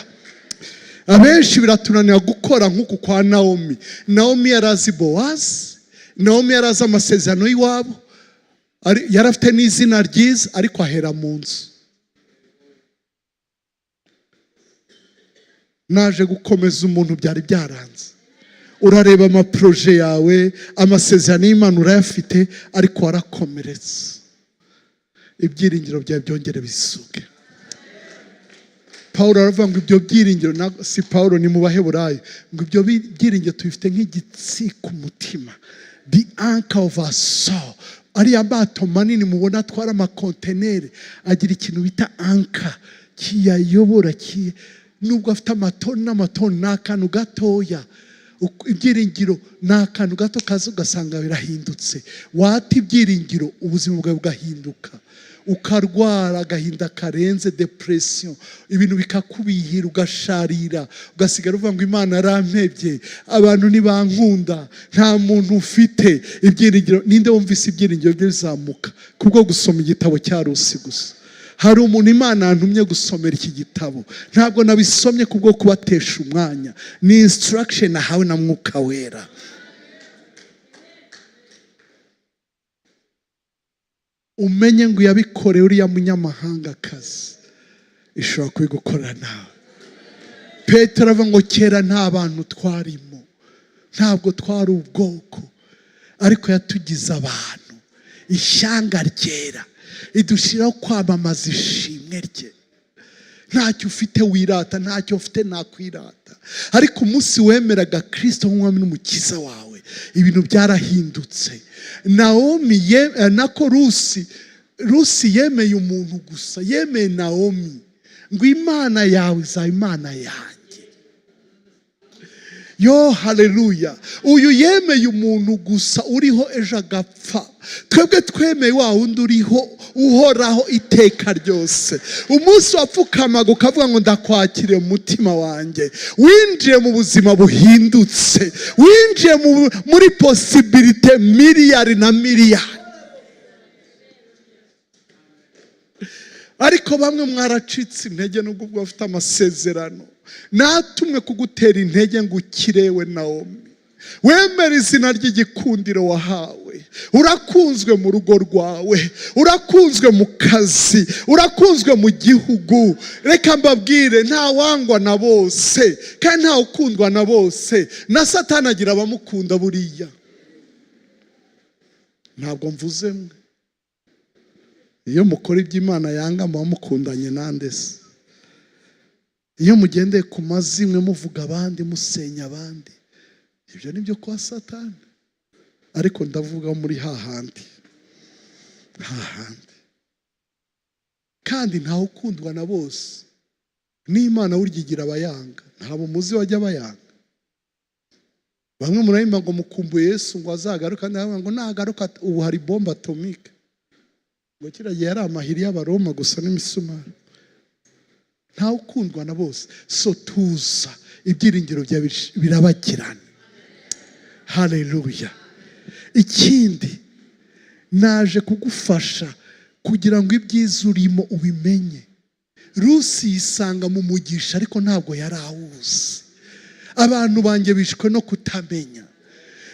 Abenshi biratunanira gukora nk'uku kwa Naomi. Naomi yarazi Bowazi, Naomi yarazi amasezerano y'iwabo, yari afite n'izina ryiza, ariko ahera mu nzu. Naje gukomeza umuntu byari byaranze. Urareba amaproje yawe, amasezerano y'Imana urayafite, ariko warakomeretse. Ibyiringiro byawe byongere bisuke. Pawulo aravuga ngo ibyo byiringiro si Pawulo, ni mu Baheburayo, ngo ibyo byiringiro tubifite nk'igitsi ku mutima, the anchor of our soul. Ariya mato manini mubona atwara amakonteneri agira ikintu bita anchor kiyayobora, nubwo afite amatoni n'amatoni, ni akantu gatoya. Ibyiringiro ni akantu gato kaza ugasanga birahindutse. Wata ibyiringiro, ubuzima bwawe bugahinduka, ukarwara agahinda karenze, depression, ibintu bikakubihira, ugasharira, ugasigara uvuga ngo Imana yarampebye, abantu ntibankunda, nta muntu ufite ibyiringiro. Ninde wumvise ibyiringiro bye bizamuka kubwo gusoma igitabo cya Rusi gusa? Hari umuntu Imana yantumye gusomera iki gitabo. Ntabwo nabisomye kubwo kubatesha umwanya, ni instruction nahawe na Mwuka Wera. Umenye ngo yabikoreye uriya munyamahangakazi, ishobora kubigukorera nawe. Petero avuga ngo kera nta bantu twarimo, ntabwo twari ubwoko, ariko yatugize abantu, ishyanga ryera, idushyiraho kwamamaza ishimwe rye. Ntacyo ufite wirata, ntacyo ufite nakwirata, ariko umunsi wemeraga Kirisito nk'umwami n'umukiza wawe, ibintu byarahindutse. Nawomi nako Rusi yemeye umuntu gusa, yemeye Nawomi ngo Imana yawe izaba Imana yanjye. Yo haleluya! Uyu yemeye umuntu gusa uriho ejo agapfa. Twebwe twemeye wa wundi uriho, uhoraho iteka ryose. Umunsi wapfukamaga ukavuga ngo ndakwakiriye mu mutima wanjye, winjiye mu buzima buhindutse, winjiye muri possibilité miliyari na miliyari. Ariko bamwe mwaracitse intege nubwo ubwo bafite amasezerano. Natumwe kugutera intege ngo ukirewe Nawomi, wemere izina ry'igikundiro wahawe. Urakunzwe mu rugo rwawe, urakunzwe mu kazi, urakunzwe mu gihugu. Reka mbabwire, nta wangwa na bose kandi nta ukundwa na bose. Na Satani agira abamukunda buriya. Ntabwo mvuze mwe, iyo mukora ibyo Imana yanga muba mukundanye nande se? Iyo mugendeye ku mazimwe muvuga abandi, musenya abandi, ibyo ni byo kwa Satani. Ariko ndavuga muri hahandi, hahandi kandi ntawe ukundwa na bose. N'Imana burya igira abayanga, ntabwo muzi bajya bayanga. Bamwe murahimba ngo mukumbuye Yesu ngo azagaruka, ndavuga ngo nagaruka ubu hari bombe atomique, ngo kiriya gihe yari amahiri y'Abaroma gusa n'imisumari. Ntawe ukundwa na bose. So tuza, ibyiringiro byawe birabagirana. Haleluya! Ikindi, naje kugufasha kugira ngo ibyiza urimo ubimenye. Rusi yisanga mu mugisha, ariko ntabwo yari awuzi. Abantu banjye bishwe no kutamenya.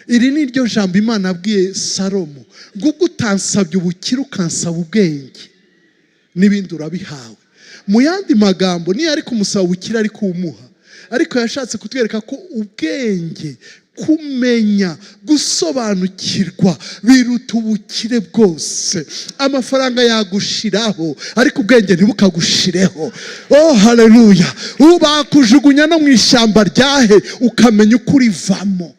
Iri ni ryo jambo Imana abwiye Salomo ngo ubwo utansabye ubukire ukansaba ubwenge, n'ibindi urabihawe. Mu yandi magambo, niyo ari kumusaba ubukire ari kuwumuha, ariko yashatse kutwereka ko ubwenge, kumenya, gusobanukirwa biruta ubukire bwose. Amafaranga yagushiraho, ariko ubwenge ntibukagushireho. Oh haleluya! Ubu bakujugunya no mu ishyamba ryahe, ukamenya uko urivamo.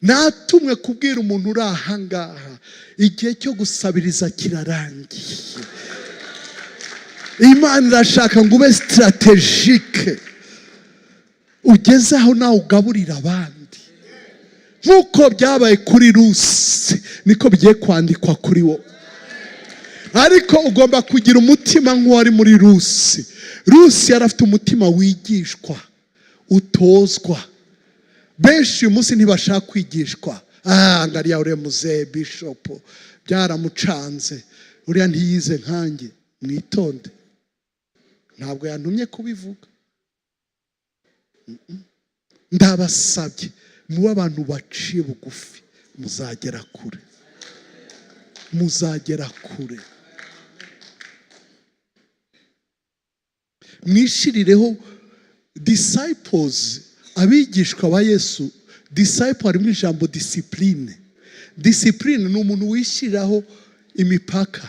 Natumwe kubwira umuntu uri aha ngaha, igihe cyo gusabiriza kirarangiye. Imana irashaka ngo ube strategique, ugeze aho nawe ugaburira abandi. Nk'uko byabaye kuri Rusi, niko bigiye kwandikwa kuri wowe. Ariko ugomba kugira umutima nk'uwari muri Rusi. Rusi yari afite umutima wigishwa, utozwa. Benshi uyu munsi ntibashaka kwigishwa. Ngariya uriya muzehe bishop byaramucanze, uriya ntiyize nkanjye. Mwitonde, ntabwo yantumye kubivuga. Ndabasabye mube abantu baciye bugufi, muzagera kure, muzagera kure. Mwishirireho disciples, abigishwa ba Yesu. Disciple harimo ijambo discipline. Discipline ni umuntu wishyiriraho imipaka: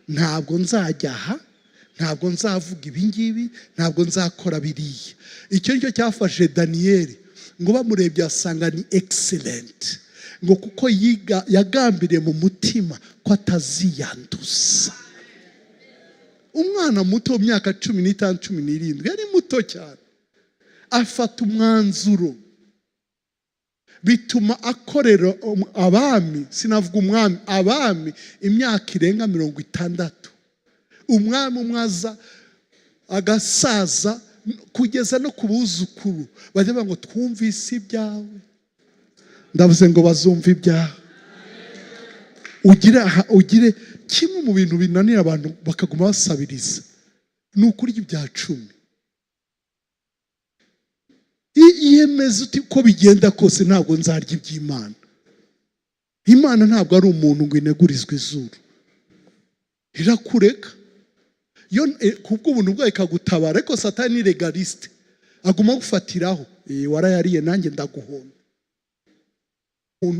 ntabwo nzajya aha, ntabwo nzavuga ibi ngibi, ntabwo nzakora biriya. Icyo nicyo cyafashe Daniyeli, ngo bamurebye asanga ni excellent, ngo kuko yiga yagambiriye mu mutima ko ataziyanduza. Umwana muto w'imyaka 15, 17, yari muto cyane, afata umwanzuro bituma akorera abami, sinavuga umwami, abami imyaka irenga 60. Umwami umwe aza agasaza, kugeza no ku buzukuru bajya bavuga ngo twumvise ibyawe. Ndavuze ngo bazumva ibyawe. Ugire kimwe mu bintu binanira abantu bakaguma basabiriza ni ukurya ibya cumi. Iyemeze uti uko bigenda kose ntabwo nzarya iby'Imana. Imana ntabwo ari umuntu ngo inegurizwe izuru, irakureka yo kubw'ubuntu bwayo ikagutabara. Ariko Satani ni légaliste, aguma gufatiraho: "Warayariye, nanjye ndaguhonda."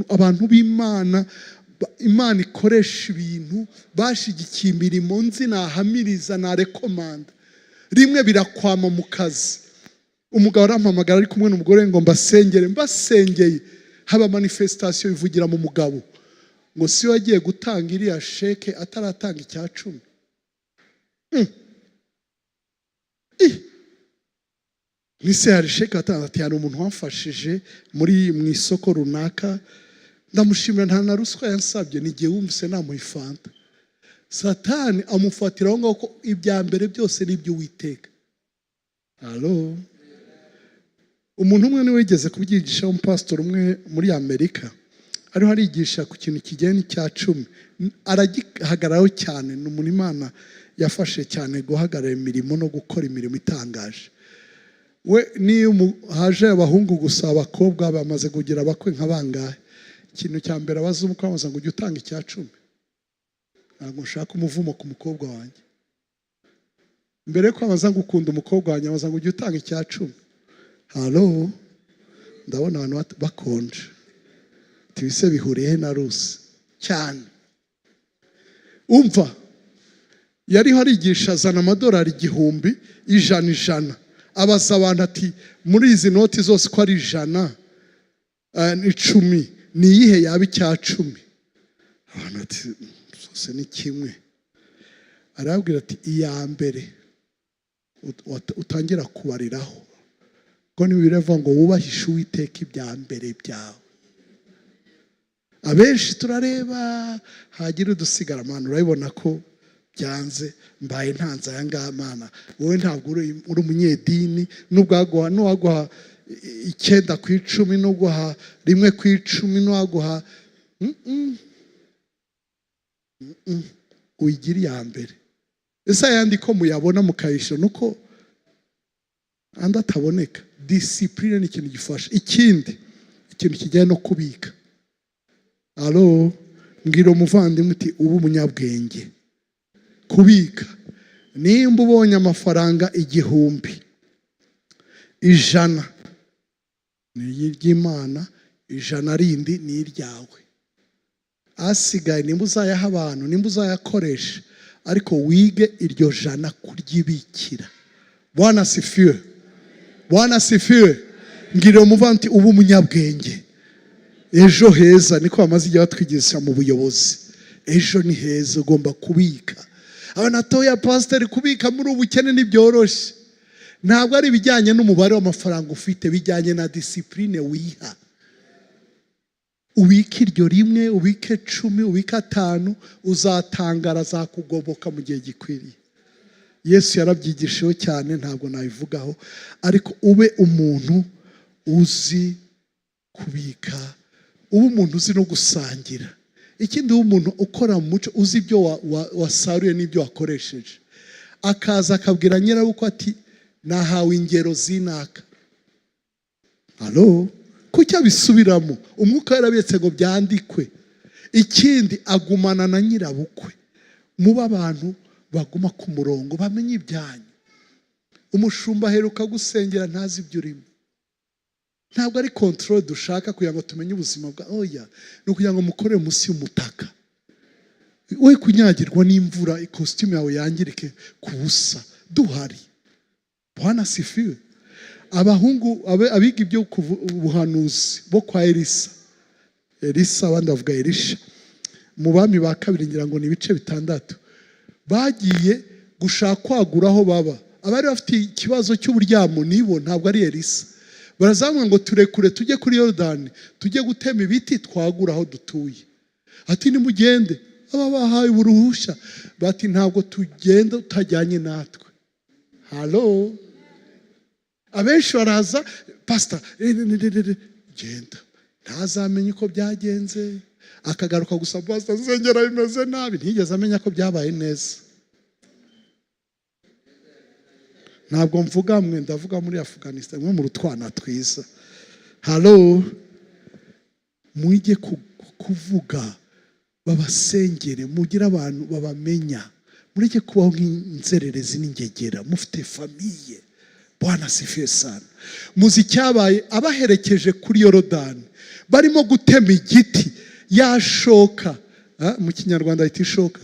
Abantu b'Imana, Imana ikoresha ibintu, bashyigikiye imirimo nzi, nahamiriza, narekomanda. Rimwe birakwama mu kazi, umugabo arampamagara ari kumwe n'umugore ngo mbasengere. Mbasengeye, haba manifestation ivugira mu mugabo ngo si we agiye gutanga iriya chèque ataratanga icya cumi. Ih! Nise hari chèque watanze? Ati hari umuntu wamfashije muri mu isoko runaka, ndamushimira, nta na ruswa yansabye, ni igihe wumvise namuha ifanta. Satani amufatira aho ngaho ko ibya mbere byose ni iby'Uwiteka. Alo, umuntu umwe niwe wigeze kubyigisha, umupasitori umwe muri Amerika, ariho arigisha ku kintu kijyanye n'icya cumi, aragihagararaho cyane. Ni umuntu Imana yafashe cyane guhagarara imirimo no gukora imirimo itangaje. We niyo haje abahungu gusa, abakobwa bamaze kugira abakwe nka bangahe, ikintu cya mbere abaza umukwe, abaza ngo ujye utanga icya cumi? Ntabwo nshaka umuvumo ku mukobwa wanjye. Mbere yuko abaza ngo ukunda umukobwa wanjye, abaza ngo ujye utanga icya cumi? Halo, ndabona abantu bakonje. Tibise bihuriye he na Rusi cyane? Umva, yariho arigisha, azana amadolari 1000, 100 100, abaza abantu ati muri izi noti zose ko ari 100, 10, ni iyihe yaba icya cumi? Abantu bati zose ni kimwe. Arababwira ati iya mbere utangira kubariraho, ko niba ngo wubahishe Uwiteka ibya mbere byawe. Abenshi turareba hagira udusigara, mana urabibona ko byanze, mbaye ntanze aya ngaya. Mana, wowe ntabwo uri umunyedini, n'ubwaguha n'uwaguha 9 ku icumi, n'uguha 1 ku icumi, n'uwaguha. Uyigira iya mbere. Ese ayandi ko muyabona mukayishyura, nuko andi ataboneka? Discipline ni ikintu gifasha. Ikindi, ikintu kijyanye no kubika. Alo, mbwira umuvandimwe uti uba umunyabwenge kubika. Nimba ubonye amafaranga 1000, 100 ni iry'Imana, 100 rindi ni iryawe. Asigaye nimba uzayaha abantu, nimba uzayakoresha, ariko wige iryo 100 kuryibikira. Bwana asifiwe, Bwana asifiwe. Mbwira umuvandimwe uti uba umunyabwenge. Ejo heza, niko bamaze igihe batwigisha mu buyobozi, ejo ni heza, ugomba kubika. Abana batoya, pasiteri, kubika muri ubu bukene ntibyoroshye. Ntabwo ari ibijyanye n'umubare w'amafaranga ufite, bijyanye na discipline wiha. Ubike iryo 1, ubike 10, ubike 5, uzatangara, azakugoboka mu gihe gikwiriye. Yesu yarabyigishijeho cyane, ntabwo nabivugaho, ariko ube umuntu uzi kubika, ube umuntu uzi no gusangira. Ikindi, ube umuntu ukora mu muco, uzi ibyo wasaruye n'ibyo wakoresheje. Akaza akabwira nyirabukwe ati nahawe ingero zinaka. Alo, kuki abisubiramo? Umwuka yarabetse ngo byandikwe. Ikindi, agumana na nyirabukwe. Muba abantu baguma ku murongo, bamenye ibyanyu. Umushumba aheruka gusengera ntazi ibyo urimo. Ntabwo ari control dushaka kugira ngo tumenye ubuzima bwa, oya, ni ukugira ngo mukorere munsi y'umutaka. We kunyagirwa n'imvura, ikositimu yawe yangirike ku busa duhari. Bwana asifiwe. Abahungu abiga ibyo ubuhanuzi bo kwa Elisa, Elisa, abandi bavuga Elisha, mu Bami ba Kabiri, ngira ngo ni ibice 6, bagiye gushaka kwagura aho baba. Abari bafite ikibazo cy'uburyamo nibo, ntabwo ari Elisa. Barazamuka ngo: "Turekure tujye kuri Yorodani, tujye gutema ibiti, twagura aho dutuye." Ati: "Nimugende." Aba bahaye uruhushya, bati: "Ntabwo tugenda utajyanye natwe." Halo, abenshi baraza: "Pasita, genda." Ntazamenye uko byagenze, akagaruka gusa: "Pasita, nsengera, bimeze nabi." Ntiyigeze amenya ko byabaye neza. Ntabwo mvuga mwe, ndavuga muri Afuganistan, mwe mu rutwana twiza. Halo, mwige kuvuga babasengere, mugire abantu babamenya, mureke kubaho nk'inzererezi n'ingegera mufite famille. Bwana asifiwe sana. Muzi icyabaye? Abaherekeje kuri Yorodani, barimo gutema igiti, yashoka, mu Kinyarwanda yita ishoka,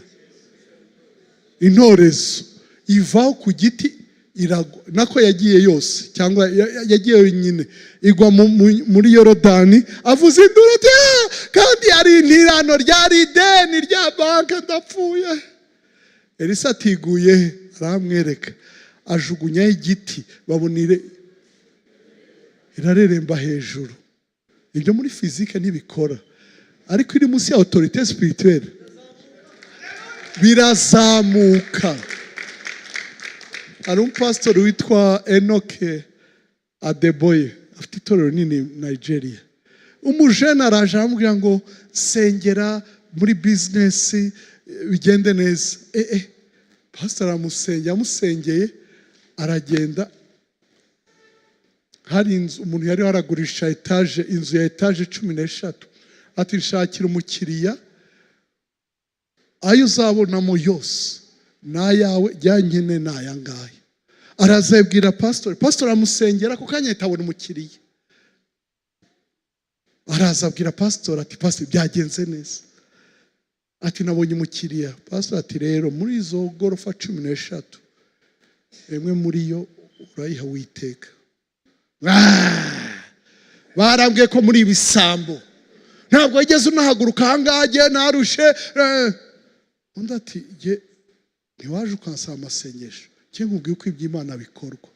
intorezo ivaho ku giti iragwa, nako yagiye yose cyangwa yagiye yonyine, igwa muri Yorodani. Avuza induru ati: "Ah, kandi ari intirano, ryari ideni rya banki, ndapfuye." Elisa atiguye he? Aramwereka, ajugunyaho igiti, babona irareremba hejuru. Ibyo muri physique ntibikora, ariko iri munsi ya autorité spirituelle birazamuka. Hari umupasitori witwa Enoke Adeboye, afite itorero rinini Nigeria. Umujene araje aramubwira ngo: "Sengera muri business bigende neza." Pasiteri aramusengera, amusengeye aragenda. Hari inzu umuntu yari aragurisha, etaje, inzu ya etaje 13. Ati: "Nshakira umukiriya, ayo uzabonamo yose ni ayawe, jya nkene ni aya ngaya." Araza abwira pasitori, pasitori aramusengera, ako kanya ahita abona umukiriya. Araza abwira pasitori ati: "Pasitori, byagenze neza." Ati: "Nabonye umukiriya." Pasitori ati: "Rero muri izo gorofa 13, imwe muri yo urayiha Witeka." Ah! "Barambwiye ko muri ibisambo, ntabwo wigeze unahaguruka ahangaha, agiye narushe." Undi ati: "Jye ntiwaje ukansaba amasengesho, njye nkubwiye uko iby'Imana bikorwa.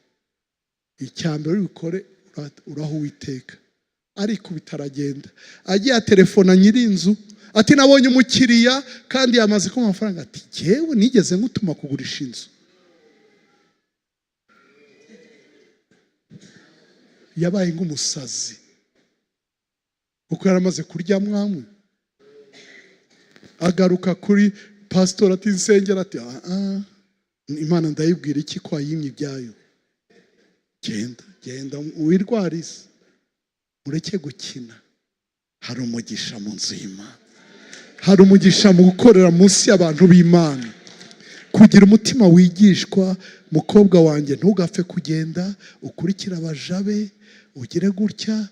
Icya mbere ubikore, uraha Uwiteka." Arikubita aragenda. Agiye atelefona nyiri inzu ati: "Nabonye umukiriya kandi yamaze kumpa amafaranga." Ati: "Jyewe nigeze ngutuma kugurisha inzu?" Yabaye nk'umusazi kuko yari amaze kurya mwamwe. Agaruka kuri pasitori ati: "Nsengera." Ati: "Ah, ah, Imana ndayibwira iki ko wayimye ibyayo? Genda, genda wirwarize." Mureke gukina. Hari umugisha mu nzu y'Imana, hari umugisha mu gukorera munsi y'abantu b'Imana, kugira umutima wigishwa. Mukobwa wanjye, ntugapfe kugenda ukurikire abajabe, ugire gutya,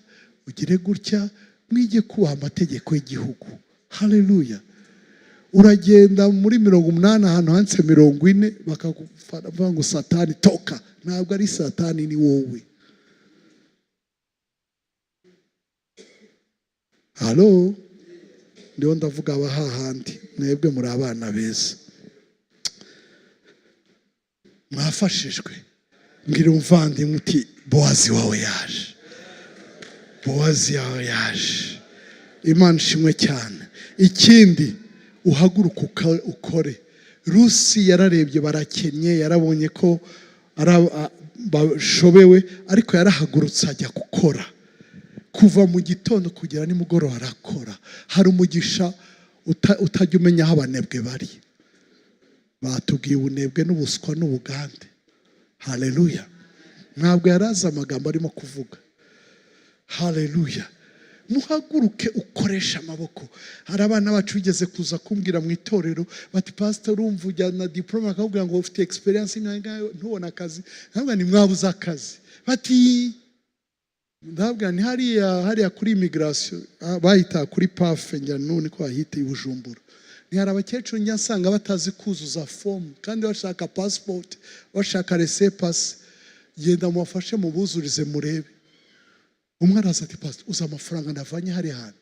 ugire gutya. Mwige kubaha amategeko y'igihugu. Haleluya. Uragenda muri 80 ahantu handitse 40, bakavuga ngo: "Satani toka." Ntabwo ari Satani, ni wowe. Halo, ndiho ndavuga aba hahandi. Mwebwe muri abana beza, mwafashijwe. Mbwira umuvandimwe uti: "Bowazi wawe yaje, Bowazi yawe yaje." Imana ishimwe cyane. Ikindi, uhaguruke ukore. Rusi yararebye barakennye, yarabonye ko bashobewe, ariko yarahagurutse ajya gukora. Kuva mu gitondo kugera nimugoroba arakora. Hari umugisha utajya umenya aho abanebwe bari. Batubwiye ubunebwe n'ubuswa n'ubugande. Haleluya. Ntabwo yari azi amagambo arimo kuvuga. Haleluya. Muhaguruke ukoreshe amaboko. Hari abana bacu bigeze kuza kumbwira mu itorero bati: "Pastor, urumva ujyana diplôme, bakakubwira ngo ufite expérience imyaka, ntubone akazi." Ntabwo ni mwabuze akazi. Bati Ndabwira ni hariya hariya kuri immigration, bahita kuri PAF, ngira n'ubu niko bahita i Bujumbura. Ni hari abakecuru njya nsanga batazi kuzuza fomu kandi bashaka passport, bashaka laissez-passer. Genda mubafashe mubuzurize murebe. Umwe araza ati: "Pastor, uzi amafaranga navanye hariya hantu?"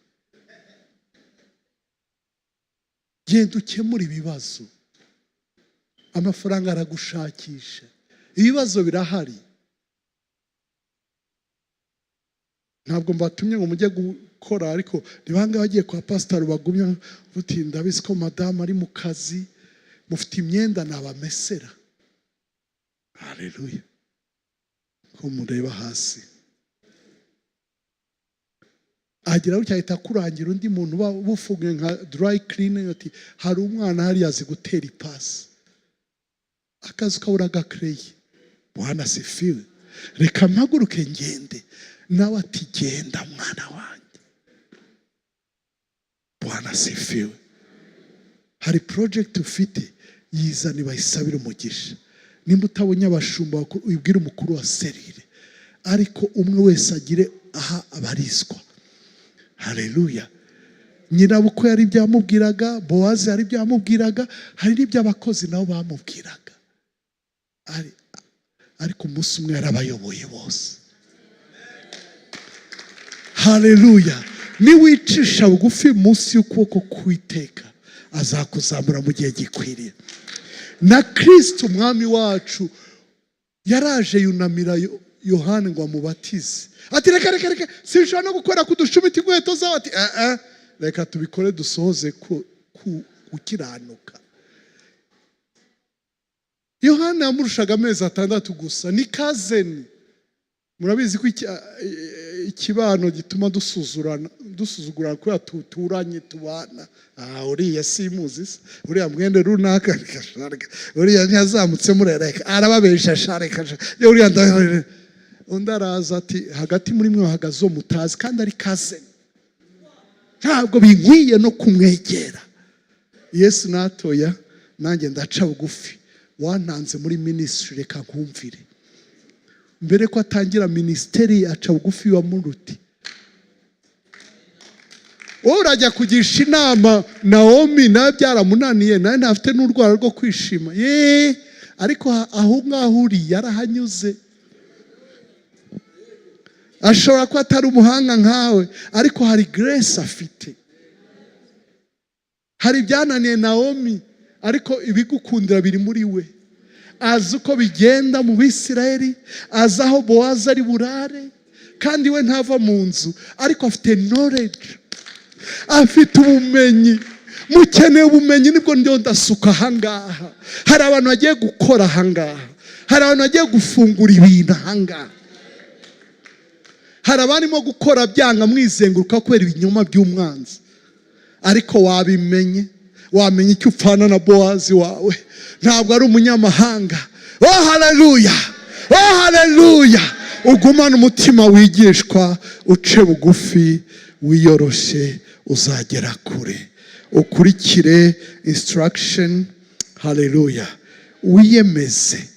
Genda ukemura ibibazo, amafaranga aragushakisha. Ibibazo birahari. Ntabwo mbatumye ngo mujye gukora, ariko ni bangahe bagiye kwa pasitari bagumya buti: "Ndabizi ko madamu ari mu kazi, mufite imyenda nabamesera"? Haleluya! Ko mureba hasi, agira gutya ahita akurangira undi muntu uba bufunguye nka dry cleaning, ati: "Hari umwana hariya azi gutera ipasi." Akazi ukabura gakereye. Bwana asifiwe. Reka mpaguruke ngende. Nawe ati: "Genda, mwana wanjye." Bwana asifiwe. Hari project ufite, yizane bayisabire umugisha. Nimba utabonye abashumba bakuru, ubwire umukuru wa cellule, ariko umwe wese agire aha abarizwa. Haleluya! Nyirabukwe hari ibyo yamubwiraga, Bowazi hari ibyo yamubwiraga, hari n'ibyo abakozi nabo bamubwiraga. Ariko umunsi umwe yarabayoboye bose. Haleluya! Niwicisha bugufi munsi y'ukuboko k'Uwiteka, azakuzamura mu gihe gikwiriye. Na Kirisito umwami wacu yaraje yunamira Yohani ngo amubatize. Ati: "Reka, reka, reka, sinshobora no gukora ku dushumiti inkweto zawe." Ati: "Eh, eh, reka tubikore dusohoze ku gukiranuka." Yohana yamurushaga amezi 6 gusa, ni cousin. Murabizi ko ikibano gituma dusuzurana, dusuzugurana kubera tuturanye, tubana. Ah, uriya simuzi se, uriya mwende runaka, reka sha, reka. Uriya ntiyazamutse murereka, arababesha sha, reka sha. Ye, uriya undi araza ati: "Hagati muri mwe hahagaze uwo mutazi kandi ari cousin, ntabwo binkwiye no kumwegera." Yesu natoya, nanjye ndaca bugufi, wantanze muri ministry, reka nkumvire. Mbere ko atangira ministry, aca bugufi wa muruti. Wowe urajya kugisha inama Nawomi, nawe byaramunaniye, nawe ntafite n'urwara rwo kwishima ye, ariko aho ngaho uri yarahanyuze. Ashobora kuba atari umuhanga nkawe, ariko hari grace afite. Hari ibyananiye Nawomi, ariko ibigukundira biri muri we. Azi uko bigenda mu Bisirayeli, azi aho Bowazi ari burare, kandi we ntava mu nzu, ariko afite knowledge, afite ubumenyi. Mukeneye ubumenyi, nibwo ndiyo ndasuka ahangaha. Hari abantu bagiye gukora ahangaha, hari abantu bagiye gufungura ibintu ahangaha, hari abarimo gukora byanga mwizenguruka kubera ibinyoma by'umwanzi. Ariko wabimenye, wamenya icyo upfana na Bowazi wawe, ntabwo ari umunyamahanga. Oh haleluya, oh haleluya! Ugumane umutima wigishwa, uce bugufi, wiyoroshe, uzagera kure. Ukurikire instruction. Haleluya! Wiyemeze.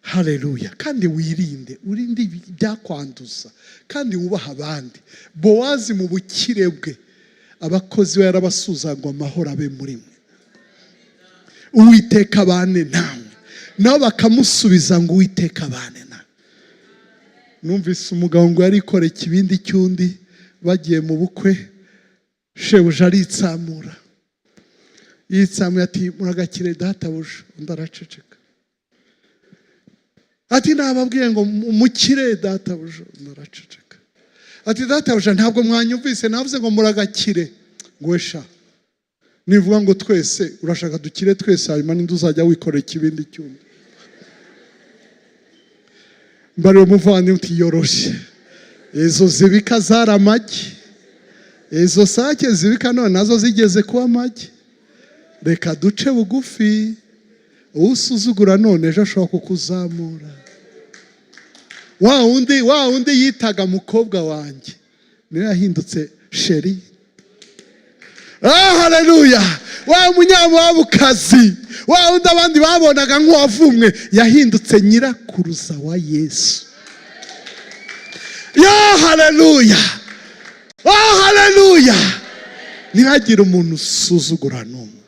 Haleluya! Kandi wirinde, urinde ibyakwanduza, kandi wubahe abandi. Bowazi mu bukire bwe, abakozi be yarabasuza ngo: "Amahoro abe muri mwe, Uwiteka abane namwe." Nabo bakamusubiza ngo: "Uwiteka abane nawe." Numvise umugabo ngo yarikoreye ikibindi cy'undi bagiye mu bukwe, shebuja aritsamura. Yitsamuye ati: "Muragakire, databuja." Undi araceceka. Ati: "Nababwiye ngo mukire, databuja." Undi araceceka. Ati: "Databuja, ntabwo mwanyumvise, navuze ngo muragakire." Ngo: "Sha, nivuga ngo twese, urashaka dukire twese, hanyuma ninde uzajya wikorera ikibindi cy'undi?" Mbarira umuvandimwe uti: "Yoroshye." Izo zibika zari amagi, izo sake zibika none nazo zigeze kuba amagi. Reka duce bugufi. Usuzugura none, ejo ashobora kukuzamura. Wa wundi yitaga mukobwa wanjye niwe yahindutse chérie. Ah, haleluya! Wa munyamuwabukazi, wa wundi abandi babonaga nk'uwavumwe, yahindutse nyirakuruza wa Yesu. Ya Haleluya! Oh, haleluya! Ntihagire umuntu usuzugura n'umwe,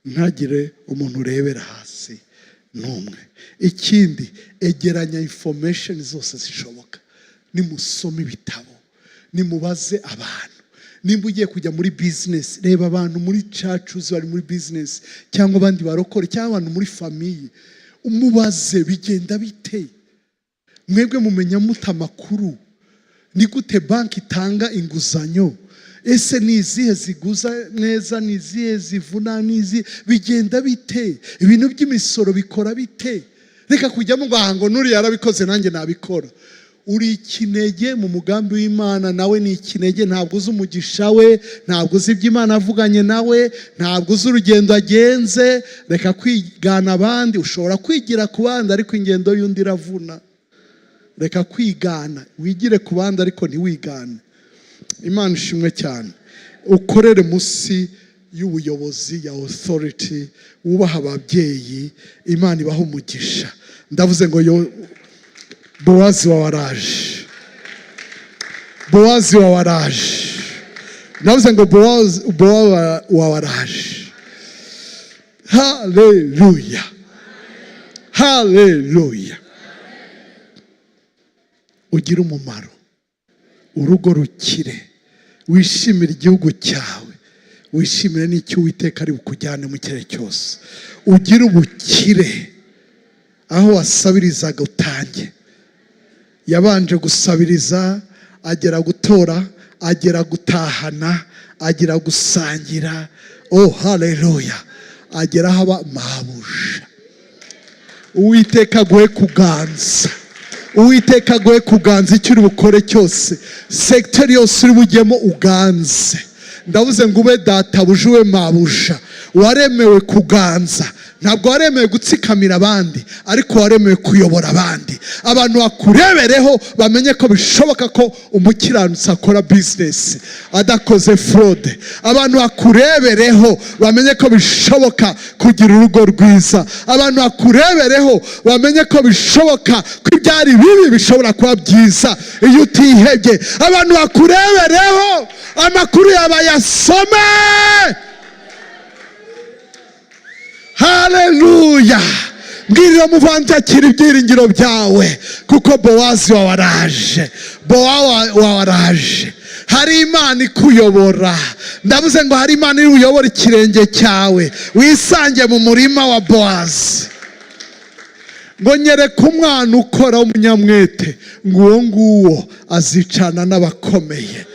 ntihagire umuntu urebera hasi n'umwe. Ikindi, egeranya information zose zishoboka. Nimusome ibitabo, nimubaze abantu. Nimba ugiye kujya muri business, reba abantu muri church uzi bari muri business, cyangwa abandi barokore, cyangwa abantu muri famille, umubaze: "Bigenda bite? Mwebwe mumenya mute amakuru? Ni gute banki itanga inguzanyo? Ese ni izihe ziguza neza? Ni izihe zivuna? Ni izihe? Bigenda bite? Ibintu by'imisoro bikora bite?" Reka kujyamo ngo: "Aha, ngo nuriya yarabikoze, nanjye nabikora." Uri ikinege mu mugambi w'Imana, nawe ni ikinege. Ntabwo uzi umugisha we, ntabwo uzi ibyo Imana avuganye nawe, ntabwo uzi urugendo agenze. Reka kwigana abandi. Ushobora kwigira ku bandi, ariko ingendo y'undi iravuna. Reka kwigana, wigire ku bandi ariko ntiwigane. Imana ishimwe cyane. Ukorere munsi y'ubuyobozi, ya authority, wubaha ababyeyi. Imana ibaha umugisha. Ndavuze ngo yo Bowazi wawe araje, Bowazi wawe araje. Ndavuze ngo Bowazi wawe araje. Haleluya, haleluya! Ugire umumaro, urugo rukire, wishimire igihugu cyawe, wishimire n'icyo Uwiteka ari bukujyane mu kirere cyose. Ugire ubukire. Aho wasabirizaga utange. Yabanje gusabiriza, agera gutora, agera gutahana, agera gusangira. Oh, haleluya! Agera aho aba mabuja. Uwiteka aguhe kuganza, Uwiteka aguhe kuganza. Icyo uri bukore cyose, secteur yose uri bujyemo, uganze. Ndavuze ngo ube databuja, ube mabuja. Waremewe kuganza. Ntabwo waremewe gutsikamira abandi, ariko waremewe kuyobora abandi. Abantu bakurebereho, bamenye ko bishoboka ko umukiranutsi akora business adakoze fraude. Abantu bakurebereho, bamenye ko bishoboka kugira urugo rwiza. Abantu bakurebereho, bamenye ko bishoboka ko ibyari bibi bishobora kuba byiza iyo utihebye. Abantu bakurebereho, amakuru yawe bayasome. Haleluya! Mbwirira muvanze, akira ibyiringiro byawe, kuko Bowazi wawe araje, Bowa wawe araje. Hari Imana ikuyobora. Ndavuze ngo hari Imana iri buyobora ikirenge cyawe, wisange mu murima wa Bowazi. Ngo: "Nyereka umwana ukora w'umunyamwete," ngo uwo nguwo azicana n'abakomeye.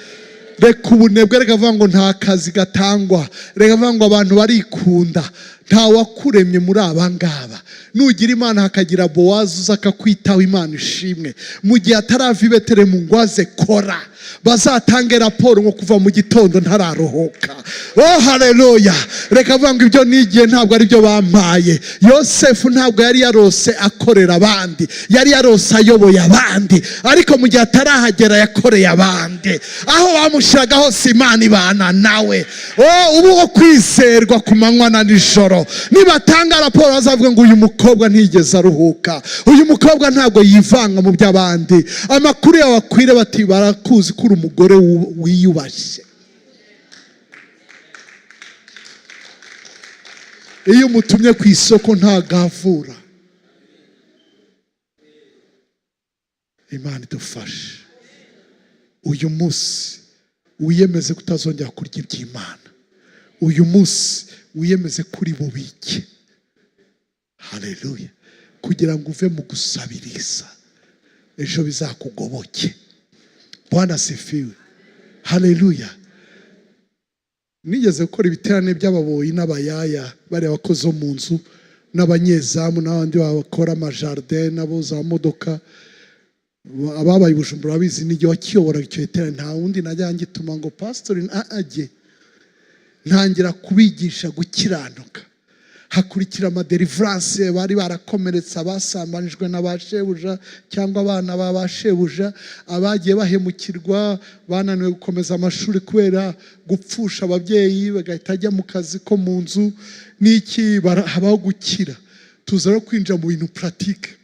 Reka ubunebwe, reka avuga ngo nta kazi gatangwa, reka avuga ngo abantu barikunda. Nta wakuremye muri aba ngaba. Nugira Imana hakagira Bowazi uza akakwitaho, Imana ishimwe. Mu gihe atarava i Betelehemu ngo aze, kora. Bazatange raporo ngo: "Kuva mu gitondo ntararuhuka." Oh, haleluya! Reka avuga ngo ibyo nigiye ntabwo ari byo bampaye. Yosefu ntabwo yari yarose akorera abandi, yari yarose ayoboye abandi, ariko mu gihe atarahagera yakoreye abandi. Aho bamushyiraga hose, Imana ibana nawe. Oh, ubu wo kwizerwa ku manywa na nijoro. Nibatanga raporo, bazavuga ngo: "Uyu mukobwa ntiyigeze aruhuka, uyu mukobwa ntabwo yivanga mu by'abandi." Amakuru yawe akwire, bati: "Barakuzi ko uri umugore wiyubashye." Iyo umutumye ku isoko ntagavura. Imana idufashe. Uyu munsi wiyemeze kutazongera kurya iby'Imana. Uyu munsi wiyemeze kuri bubike. Haleluya! Kugira ngo uve mu gusabiriza, ejo bizakugoboke. Bwana asifiwe! Haleluya! Nigeze gukora ibiterane by'ababoyi n'abayaya, bariya abakozi bo mu nzu n'abanyezamu n'abandi bakora amajardin n'abo za modoka. Ababaye i Bujumbura babizi. N'igihe wakiyobora icyo giterane, nta wundi najya ngituma ngo pasitori ajye. Ntangira kubigisha gukiranuka, hakurikira amadeliverance. Bari barakomeretse, abasambanijwe na ba shebuja cyangwa abana ba shebuja, abagiye bahemukirwa, bananiwe gukomeza amashuri kubera gupfusha ababyeyi, bagahita ajya mu kazi ko mu nzu n'iki. Habaho gukira. Tuza no kwinjira mu bintu pratique.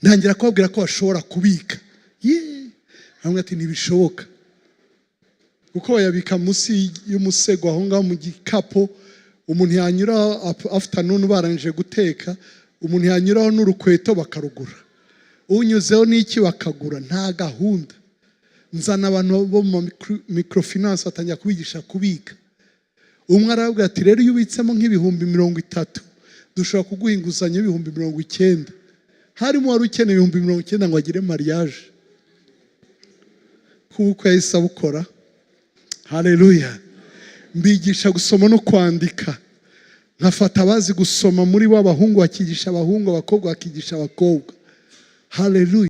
Ntangira kubabwira ko bashobora kubika. Yee! Hamwe ati: "Ntibishoboka," kuko bayabika munsi y'umusego aho ngaho mu gikapu. Umuntu yanyuraho afternoon barangije guteka, umuntu yanyuraho n'urukweto bakarugura, unyuzeho n'iki bakagura. Nta gahunda. Nzana abantu bo mu microfinance, batangira kubigisha kubika. Umwe arababwira ati: "Rero iyo ubitsemo nk'ibihumbi 30, dushobora kuguha inguzanyo y'ibihumbi 90." Harimo wari ukeneye ibihumbi 90 ngo agire mariage, kuko yahise abukora. Haleluya! Mbigisha gusoma no kwandika, nkafata abazi gusoma muri bo, abahungu bakigisha abahungu, abakobwa bakigisha abakobwa. Haleluya!